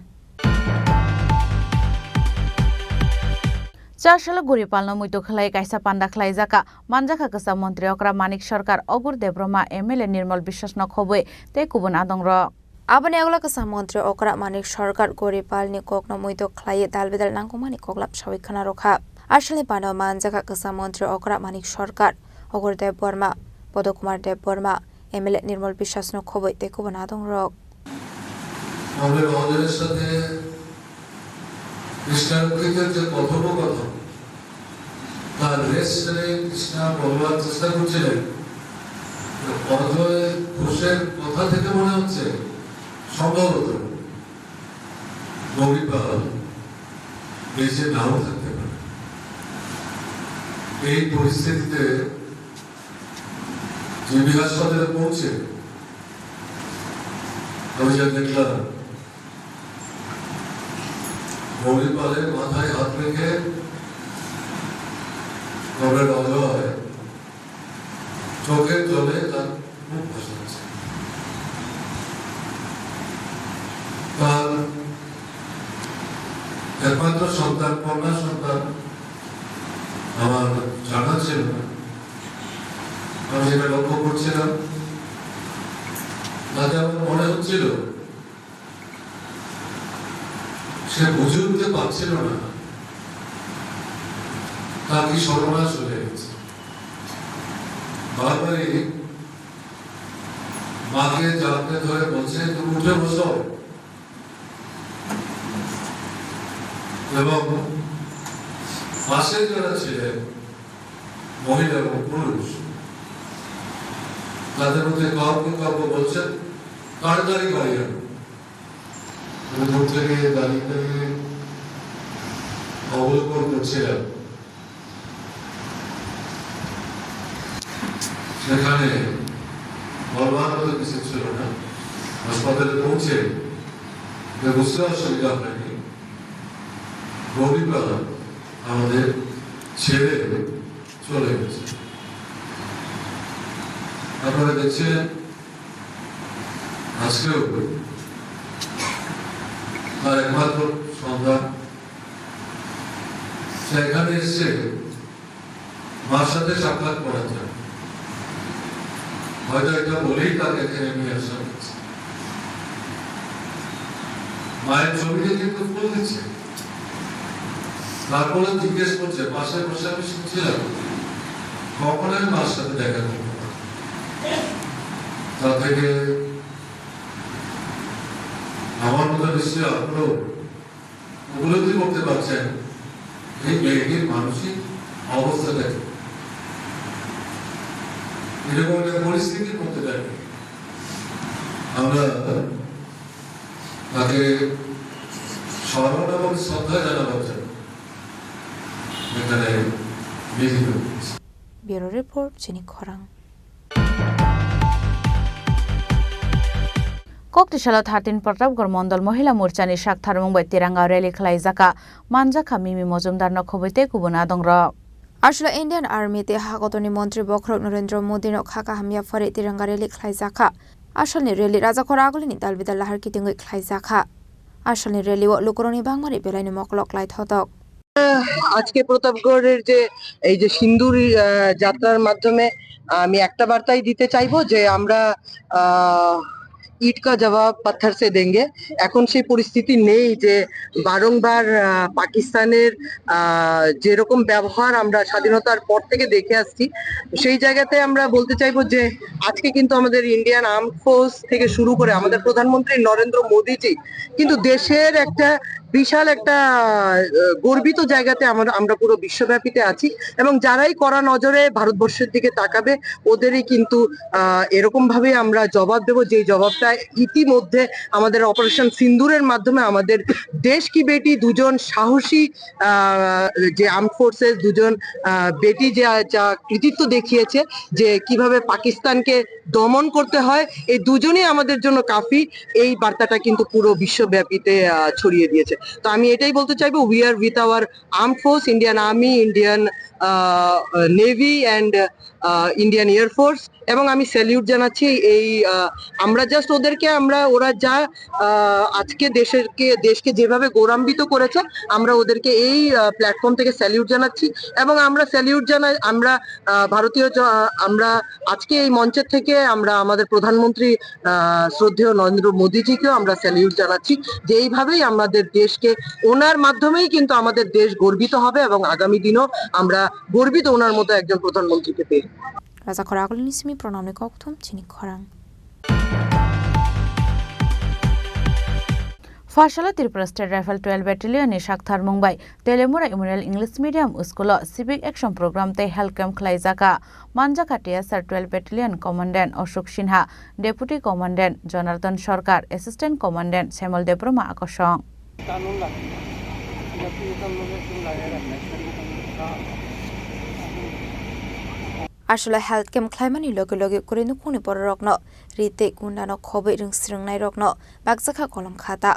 Chasalo Goripalno muitu khlai kaisa panda khlaijaka, manjakha kwcham montri okra Manik Sarkar, Ogur Debbarma, M L A Nirmal Biswas no khobwi tei kubun adongrok. Aboni yagulo kwcham montri okra Manik Sarkar Goripalni kokno muitu khlaiwi dalbidal nangkukmani koklap sawi khna rwkha. Asalni panda manjakha kwcham montri okra Manik Sarkar, Ogur Debbarma, Podo Kumar Debbarma, M L A Nirmal Biswas no khobwi tei kubun adongrok. Kongres Maharajar-er sathe Krishna Rukkhiter je কথোপকথন, তার রেশ সেরে কৃষ্ণা বলবার চেষ্টা করছিলেন। তো অজয় ঘোষের কথা থেকে মনে হচ্ছে সম্ভবত গৌরীপাল বেঁচে নাও থাকতে পারে। এই পরিস্থিতিতে জিবি হাসপাতালে পৌঁছে আমি যা দেখলাম, গৌরীপালের মাথায় হাত রেখে কমরেড অজয় চোখের জলে তার মুখ ভাসাচ্ছে। তার একমাত্র সন্তান, কন্যা সন্তান আমার জানা ছিল না। আমি সেটা লক্ষ্য করছিলাম, তাতে আমার মনে হচ্ছিল সে বুঝে উঠতে পারছিল না তার কি সর্বনাশ হয়ে গেছে। বারবারই মাকে জাপটে ধরে বলছে, "তুমি উঠে বসো।" এবং পাশে যারা ছিলেন, মহিলা এবং পুরুষ, তাদের মধ্যে কাউকে কাউকে বলছেন, "তাড়াতাড়ি বাড়ি আনো।" আমি দূর থেকে দাঁড়িয়ে দাঁড়িয়ে অবলোকন করছিলাম। সেখানে বলবার মতো কিছু ছিল না। হাসপাতালে পৌঁছে যে বুঝতে অসুবিধা হয়নি, গৌরীপাল আমাদের ছেড়ে চলে গেছে। আপনারা দেখছিলেন, আজকেও তার একমাত্র সন্তান সে এখানে এসছে মার সাথে সাক্ষাৎ করার জন্য। হয়তো এটা বলেই তাকে এখানে নিয়ে আসা হয়েছে। মায়ের ছবিতে কিন্তু ফুল দিচ্ছে। তারপরে জিজ্ঞেস করছে, পাশে বসে আমি শুনছিলাম, "কখন আমি মার সাথে দেখা করবো?" তা থেকে আমার মতো নিশ্চয়ই আপনারাও উপলব্ধি করতে পারছেন এই মেয়েটির মানসিক অবস্থাটা কি। এরকম একটা পরিস্থিতির মধ্যে দাঁড়িয়ে আমরা তাকে স্মরণ এবং শ্রদ্ধা জানাবার জন্য এখানে মিলিত হয়েছি। Bureau Report, Chini Khorang. Koktisalo thirteen Pratapgarh Mondol Mohila Morchani sak tharmung bai Tiranga rally khlaijaka, manjakha Mimi Mojumdarno khobwi tei kubun adongrok. Aswla Indian Army tei hakotorni montri bokhorok Narendra Modino kha kaham yapharwi Tiranga rally khlaijakha. Asalni rally Rajakhor Agulini dalbidal lahar kitingwi khlaijakha. Asalni rally-o lukurokni bangmani belaino mokolok lai thotok. আজকে প্রতাপগড়ের যে এই যে সিন্দুর আহ, যাত্রার মাধ্যমে আমি একটা বার্তাই দিতে চাইবো যে আমরা আহ, ইট কা জবাব পাথর সে দেঙ্গে। এখন সেই পরিস্থিতি নেই যে বারংবার আহ, পাকিস্তানের আহ, যেরকম ব্যবহার আমরা স্বাধীনতার পর থেকে দেখে আসছি, সেই জায়গাতে আমরা বলতে চাইবো যে আজকে কিন্তু আমাদের ইন্ডিয়ান আর্ম ফোর্স থেকে শুরু করে আমাদের প্রধানমন্ত্রী নরেন্দ্র মোদীজি কিন্তু দেশের একটা বিশাল একটা আহ, গর্বিত জায়গাতে আমরা আমরা পুরো বিশ্বব্যাপীতে আছি। এবং যারাই কড়া নজরে ভারতবর্ষের দিকে তাকাবে, ওদেরই কিন্তু আহ, এরকম ভাবে আমরা জবাব দেব, যে জবাবটা ইতিমধ্যে আমাদের অপারেশন সিন্দুরের মাধ্যমে আমাদের দেশ কি বেটি দুজন সাহসী আহ, যে আর্ম ফোর্সেস দুজন আহ, বেটি যা যা কৃতিত্ব দেখিয়েছে, যে কিভাবে পাকিস্তানকে দমন করতে হয়, এই দুজনেই আমাদের জন্য কাফি। এই বার্তাটা কিন্তু পুরো বিশ্বব্যাপীতে আহ, ছড়িয়ে দিয়েছে। তো আমি এটাই বলতে চাইবো, we are with our armed force, Indian Army, Indian Navy and Indian air force, এবং আমি স্যালিউট জানাচ্ছি এই আহ, আমরা জাস্ট ওদেরকে, আমরা ওরা যা আহ, আজকে দেশেরকে দেশকে যেভাবে গৌরবান্বিত করেছে, আমরা ওদেরকে এই প্ল্যাটফর্ম থেকে স্যালিউট জানাচ্ছি। এবং আমরা স্যালিউট জানাই, আমরা আহ, ভারতীয় জ- আহ, আমরা আজকে এই মঞ্চের থেকে আমরা আমাদের প্রধানমন্ত্রী আহ, শ্রদ্ধেয় নরেন্দ্র মোদীজিকেও আমরা স্যালিউট জানাচ্ছি, যে এইভাবেই আমাদের দেশকে, ওনার মাধ্যমেই কিন্তু আমাদের দেশ গর্বিত হবে এবং আগামী দিনও আমরা গর্বিত ওনার মতো একজন প্রধানমন্ত্রীকে পেয়ে। Raja khorang agulini simi pranamni kokthum chini khorang. Pharsala Tripura State Rifle twelve Battalion ni saktharmung bai Telemura Memorial English Medium School o Civic Action Program tei Health Camp khlaijaka. Manjakha T S R twelve Battalion Commandant Ashok Sinha, Deputy Commandant Jonardhan Sarkar, Assistant Commandant Semal Debbarma akosong. Aswlai health camp khlaimani loge loge kwrwi nukhungni bororokno ri tei gundano khobwi rwng swrwngnairokno bakjakha kolom khata.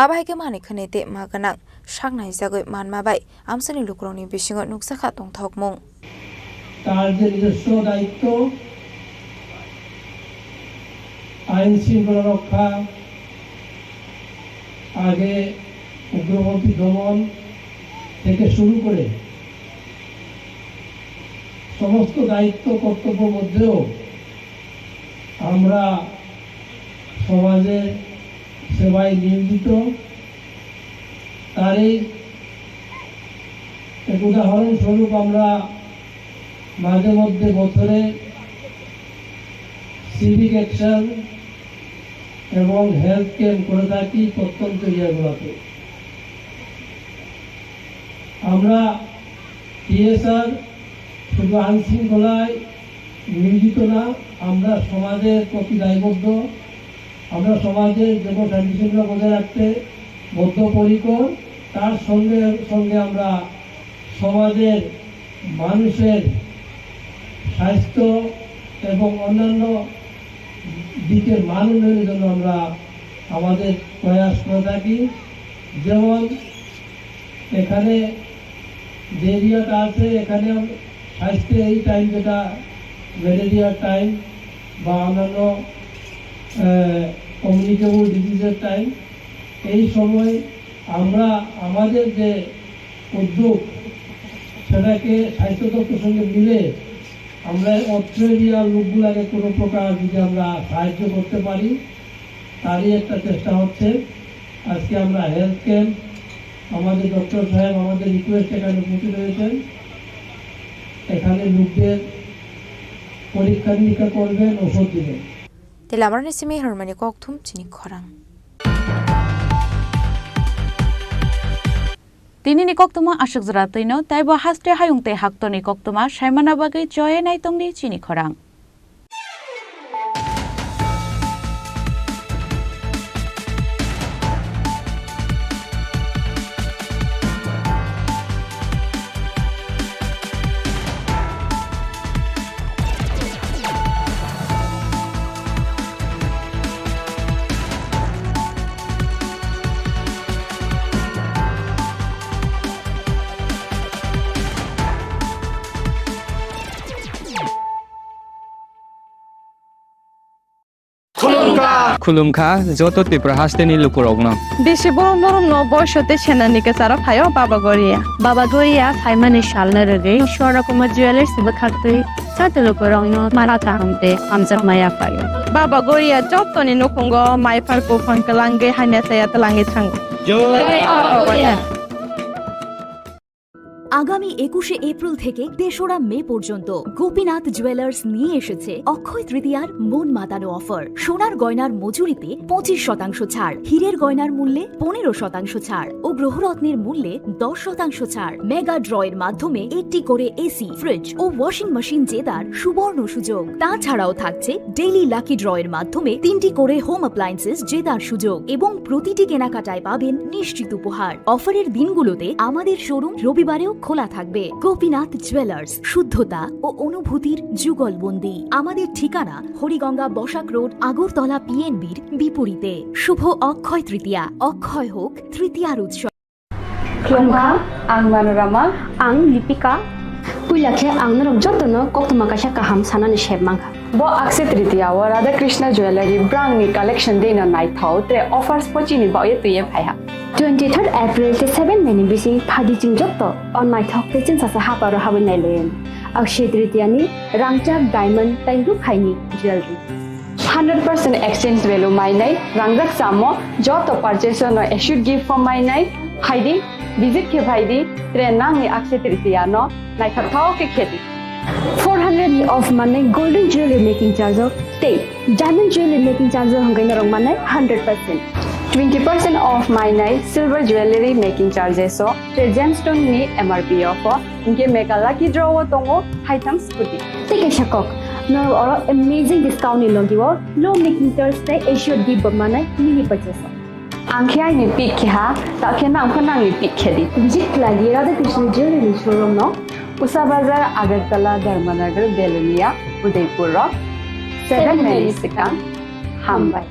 Abo hai khe manwi khwnwi tei ma gwnang sak naijagwi manma bai amchaini lukurokni bisingo nukjakha tongthokmung. তার যে নিজস্ব দায়িত্ব, আইন শৃঙ্খলা রক্ষা, আগে উগ্রপন্থী দমন থেকে শুরু করে সমস্ত দায়িত্ব কর্তব্য মধ্যেও আমরা সমাজে সেবায় নিয়োজিত। তারই এক উদাহরণস্বরূপ আমরা মাঝে মধ্যে বছরে সিভিক অ্যাকশন এবং হেলথ ক্যাম্প করে থাকি প্রত্যন্ত এরিয়াগুলোতে। আমরা টিএসআর শুধু আইন শৃঙ্খলায় নিয়োজিত না, আমরা সমাজের প্রতি দায়বদ্ধ। আমরা সমাজের যেমন শান্তি শৃঙ্খলা বজায় রাখতে বদ্ধপরিকর, তার সঙ্গে সঙ্গে আমরা সমাজের মানুষের স্বাস্থ্য এবং অন্যান্য দিকের মান উন্নয়নের জন্য আমরা আমাদের প্রয়াস করে থাকি। যেমন এখানে যে এরিয়াটা আছে, এখানে স্বাস্থ্যের এই টাইম, যেটা ম্যালেরিয়ার টাইম বা অন্যান্য কমিউনিকেবল ডিজিজের টাইম, এই সময় আমরা আমাদের যে উদ্যোগ, সেটাকে স্বাস্থ্য দপ্তর সঙ্গে মিলে আমরা অস্ট্রেলিয়ার লোকগুলাকে কোনো প্রকার যদি আমরা সাহায্য করতে পারি, তারই একটা চেষ্টা হচ্ছে। আজকে আমরা হেলথ ক্যাম্প, আমাদের ডক্টর সাহেব আমাদের রিকোয়েস্ট এখানে উপস্থিত হয়েছেন, এখানে লোকদের পরীক্ষা নিরীক্ষা করবেন, ওষুধ দিবেন। Tei lamarni simi hwnmani kokthum chini khorang. Tinini koktwma aswk jora twino, taibo haste hayung tei haktorni koktwma saimana bagwi choye naitongdi chini khorang. Khulumkha joto Tripura hasteni lukurokno. Bisi borom borom no boiso tei senani kwcharo phaio Baba Goria. Baba Goria phaimani salno rwgwi Swarna Kumar Jewellers ni bwkhaktwi joto lukurokno mara kaham tei hamjakma yaphaio. Baba Goria jotoni nukhungo maiphar buphang kwlangwi hamya chaya twlangwi thango. আগামী একুশে এপ্রিল থেকে তেসরা মে পর্যন্ত গোপীনাথ জুয়েলার্স নিয়ে এসেছে অক্ষয় তৃতীয়ার মন মাতানো অফার। সোনার গয়নার মজুরিতে পঁচিশ শতাংশ ছাড়, হীরের গয়নার মূল্যে পনেরো শতাংশ ছাড় ও গ্রহরত্নের মূল্যে দশ শতাংশ ছাড়। মেগা ড্রয়ের মাধ্যমে একটি করে এসি, ফ্রিজ ও ওয়াশিং মেশিন জেতার সুবর্ণ সুযোগ। তাছাড়াও থাকছে ডেইলি লাকি ড্রয়ের মাধ্যমে তিনটি করে হোম অ্যাপ্লায়েন্সেস জেতার সুযোগ এবং প্রতিটি কেনাকাটায় পাবেন নিশ্চিত উপহার। অফারের দিনগুলোতে আমাদের শোরুম রবিবারেও খোলা থাকবে। গোপীনাথ জুয়েলার্স, শুদ্ধতা ও অনুভূতির যুগলবন্দি। আমাদের ঠিকানা হরিগঙ্গা বসাক রোড, আগরতলা পিএনবির বিপরীতে। শুভ অক্ষয় তৃতীয়া, অক্ষয় হোক তৃতীয়ার উৎসব। Khulumkha, ang Manorama. Ang Lipika. Puila khe ang norok jotono koktwma kaisa kaham sanani sep mankha. Bo Akshaya Tritiya o Radha Krishna Jewellery brangni collection deino naithok, tre offers pochini baoye twiye phaiha. Twenty third April tei seven May ni bising phadi chwng joto o naithok tei chwngsasa haparo habwi nailaiyani. Akshaya Tritiya ni rangchak diamond tei rukhaini jewellery. Hundred percent exchange value mainai, rangjak samo joto purchase no assured gift form mainai, phaidi, visit khe phaidi, tre nangni Akshaya Tritiya no naithok thok khe khedi. Four hundred ni off manai golden jewelry making charge o tei diamond jewelry making charge o hwnkhai norok manai hundred percent. Twenty percent off mainai silver jewelry making charges o, tre gemstone ni M R P o pho, hinkhe mega lucky draw o tongo haitham scooty. Tei kaisa kok, norok oro amazing discount ni logi o low making charge tei assured gift bo manai mini purchase o. Ang khe aini pick khe ha, ta khe nang pho nangni pick khe di. Visit khlai di Radha Krishna Jewelry showroom no. Usa Bazar, Agartala, Dharmanagar, Belonia, Udaipur rok. Seven May ni swkang. Hambai.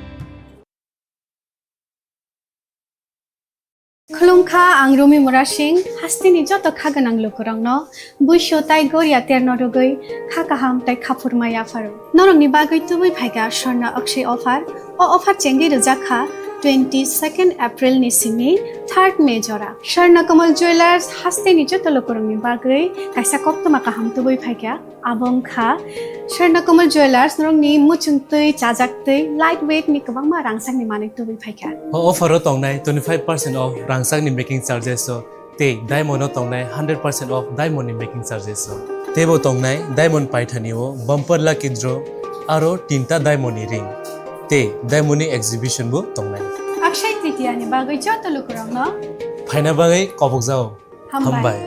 Khulumkha, ang Rumi Murasing, hasteni joto kha gwnang lukurokno buisu tai goria terno rwgwi kha kaham tai khaphurma yapharo. Norokni bagwi tubui phaikha Swarna Akshay offer. O offer chengwi rwjak kha twenty second April ni simi third May jora. Swarna Kamal Jewellers hasteni joto lukurokni bagwi kaisa koktwma kaham tubui phaikha. Abo wngkha Swarna Kamal Jewellers, norokni muchung twi, chajak twi, light weight ni kwbangma rangchakni manwi tubui phaikha. O offer o tongnai twenty five percent off rangchakni making charges o tei diamond o tongnai hundred percent off diamond ni making charges o. Teibo tongnai diamond paithani o bumper lucky draw aro tinta diamond ni ring tei diamond ni exhibition bo tongnai. Akshay Tritiya ni bagwi joto lukurokno phaina bagwi kobokjao. Hambai. Hambai.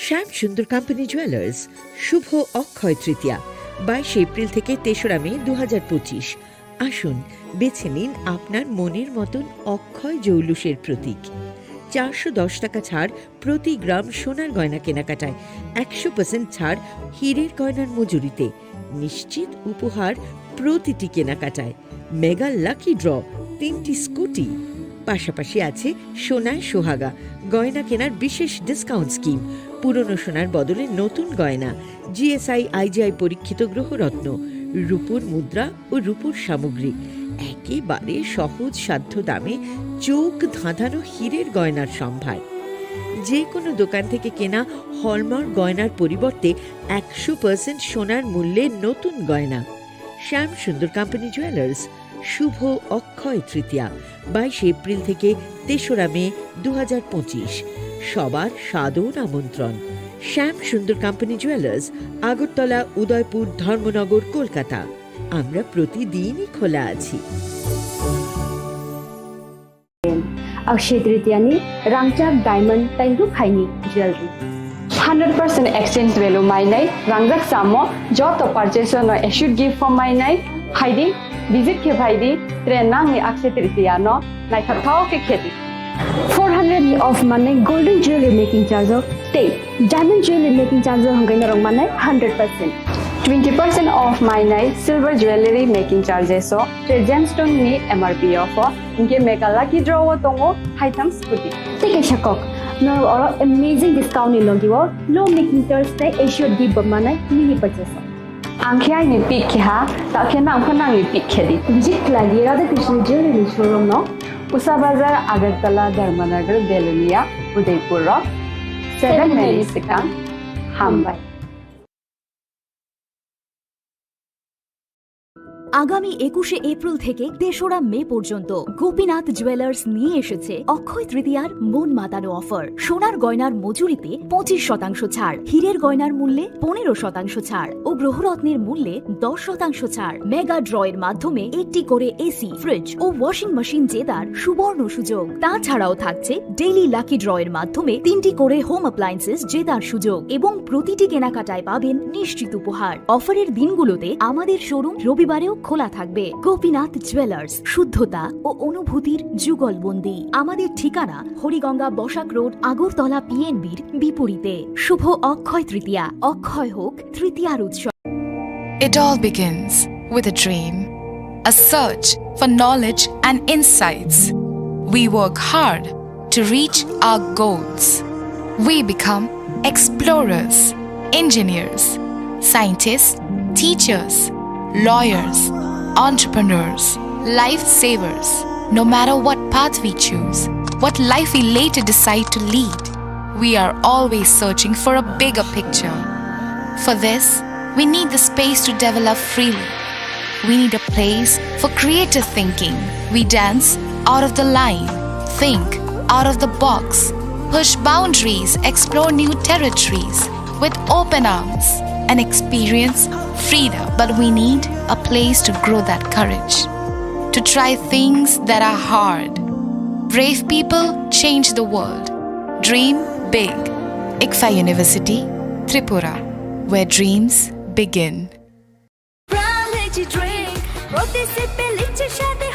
Shyam Sundar Company Jewellers, শুভ অক্ষয় তৃতীয়া, বাইশে এপ্রিল থেকে তেসরা মে দু হাজার পঁচিশ। আসুন, বেছে নিন আপনার মনের মতন অক্ষয় জৌলুসের প্রতীক। চারশো দশ টাকা ছাড় প্রতি গ্রাম সোনার গয়না কেনাকাটায়, একশো পার্সেন্ট ছাড় হীরের গয়নার মজুরিতে, নিশ্চিত উপহার প্রতিটি কেনাকাটায়, মেগা লাকি ড্র, তিনটি স্কুটি। পাশাপাশি আছে সোনায় সোহাগা, গয়না কেনার বিশেষ ডিসকাউন্ট স্কিম, পুরনো সোনার বদলে নতুন গয়না, জিএসআই আইজিআই পরীক্ষিত গ্রহরত্ন, রূপোর মুদ্রা ও রূপোর সামগ্রী, একেবারে সহজ সাধ্য দামে চোখ ধাঁধানো হীরের গয়নার সম্ভার। যে কোনো দোকান থেকে কেনা হলমার্ক গয়নার পরিবর্তে একশো পার্সেন্ট সোনার মূল্যে নতুন গয়না। শ্যাম সুন্দর কোম্পানি জুয়েলার্স, শুভ অক্ষয় তৃতীয়া, বাইশে এপ্রিল থেকে তেসরা মে দু হাজার পঁচিশ। সবার সাদর আমন্ত্রণ। শ্যাম সুন্দর কোম্পানি জুয়েলার্স, আগরতলা, উদয়পুর, ধর্মনগর, কলকাতা। আমরা প্রতিদিনই খোলা আছি। Akshaya Tritiya ni rangchak diamond tei rukhaini jewelry. Hundred percent exchange value mainai, rangjak samo joto purchase no assured gift form mainai, phaidi, visit khe phaidi, tre nangni Akshaya Tritiya no naithok thok khe khedi. Four hundred ni off manai golden jewelry making charge o tei diamond jewelry making charge o hwnkhai norok manai hundred percent. Twenty percent off mainai silver jewelry making charges o, tre gemstone ni M R P o pho, hinkhe mega lucky draw o tongo haitham scooty. Tei kaisa kok, norok oro amazing discount ni logi o low making charge tei assured gift bo manai mini purchase o. Ang khe aini pick khe ha, ta khe nang pho nangni pick khe di. Visit khlai di Radha Krishna Jewelry showroom no. Usa Bazar, Agartala, Dharmanagar, Belonia, Udaipur rok. Seven May ni swkang. Hambai. আগামী একুশে এপ্রিল থেকে তেসরা মে পর্যন্ত গোপীনাথ জুয়েলার্স নিয়ে এসেছে অক্ষয় তৃতীয়ার মন মাতানো অফার। সোনার গয়নার মজুরিতে পঁচিশ শতাংশ ছাড়, হীরের গয়নার মূল্যে পনেরো শতাংশ ছাড় ও গ্রহরত্নের মূল্যে দশ শতাংশ ছাড়। মেগা ড্রয়ের মাধ্যমে একটি করে এসি, ফ্রিজ ও ওয়াশিং মেশিন জেতার সুবর্ণ সুযোগ। তাছাড়াও থাকছে ডেইলি লাকি ড্রয়ের মাধ্যমে তিনটি করে হোম অ্যাপ্লায়েন্সেস জেতার সুযোগ এবং প্রতিটি কেনাকাটায় পাবেন নিশ্চিত উপহার। অফারের দিনগুলোতে আমাদের শোরুম রবিবারেও খোলা থাকবে। গোপীনাথ জুয়েলার্স, শুদ্ধতা ও অনুভূতির যুগলবন্দি। আমাদের ঠিকানা হরিগঙ্গা বসাক রোড, আগরতলা পিএনবির বিপরীতে। শুভ অক্ষয় তৃতীয়া, অক্ষয় হোক তৃতীয়ার উৎসব। It all begins with a dream, a search for knowledge and insights. We work hard to reach our goals. We become explorers, engineers, scientists, teachers, lawyers, entrepreneurs, lifesavers. No matter what path we choose, what life we later decide to lead, we are always searching for a bigger picture. For this, we need the space to develop freely. We need a place for creative thinking. We dance out of the line, think out of the box, push boundaries, explore new territories with open arms, and experience freedom. But we need a place to grow that courage, to try things that are hard. Brave people change the world. Dream big. ICFAI University, Tripura, where dreams begin. Bran Lychee Drink, প্রতি সিপে লিচির স্বাদে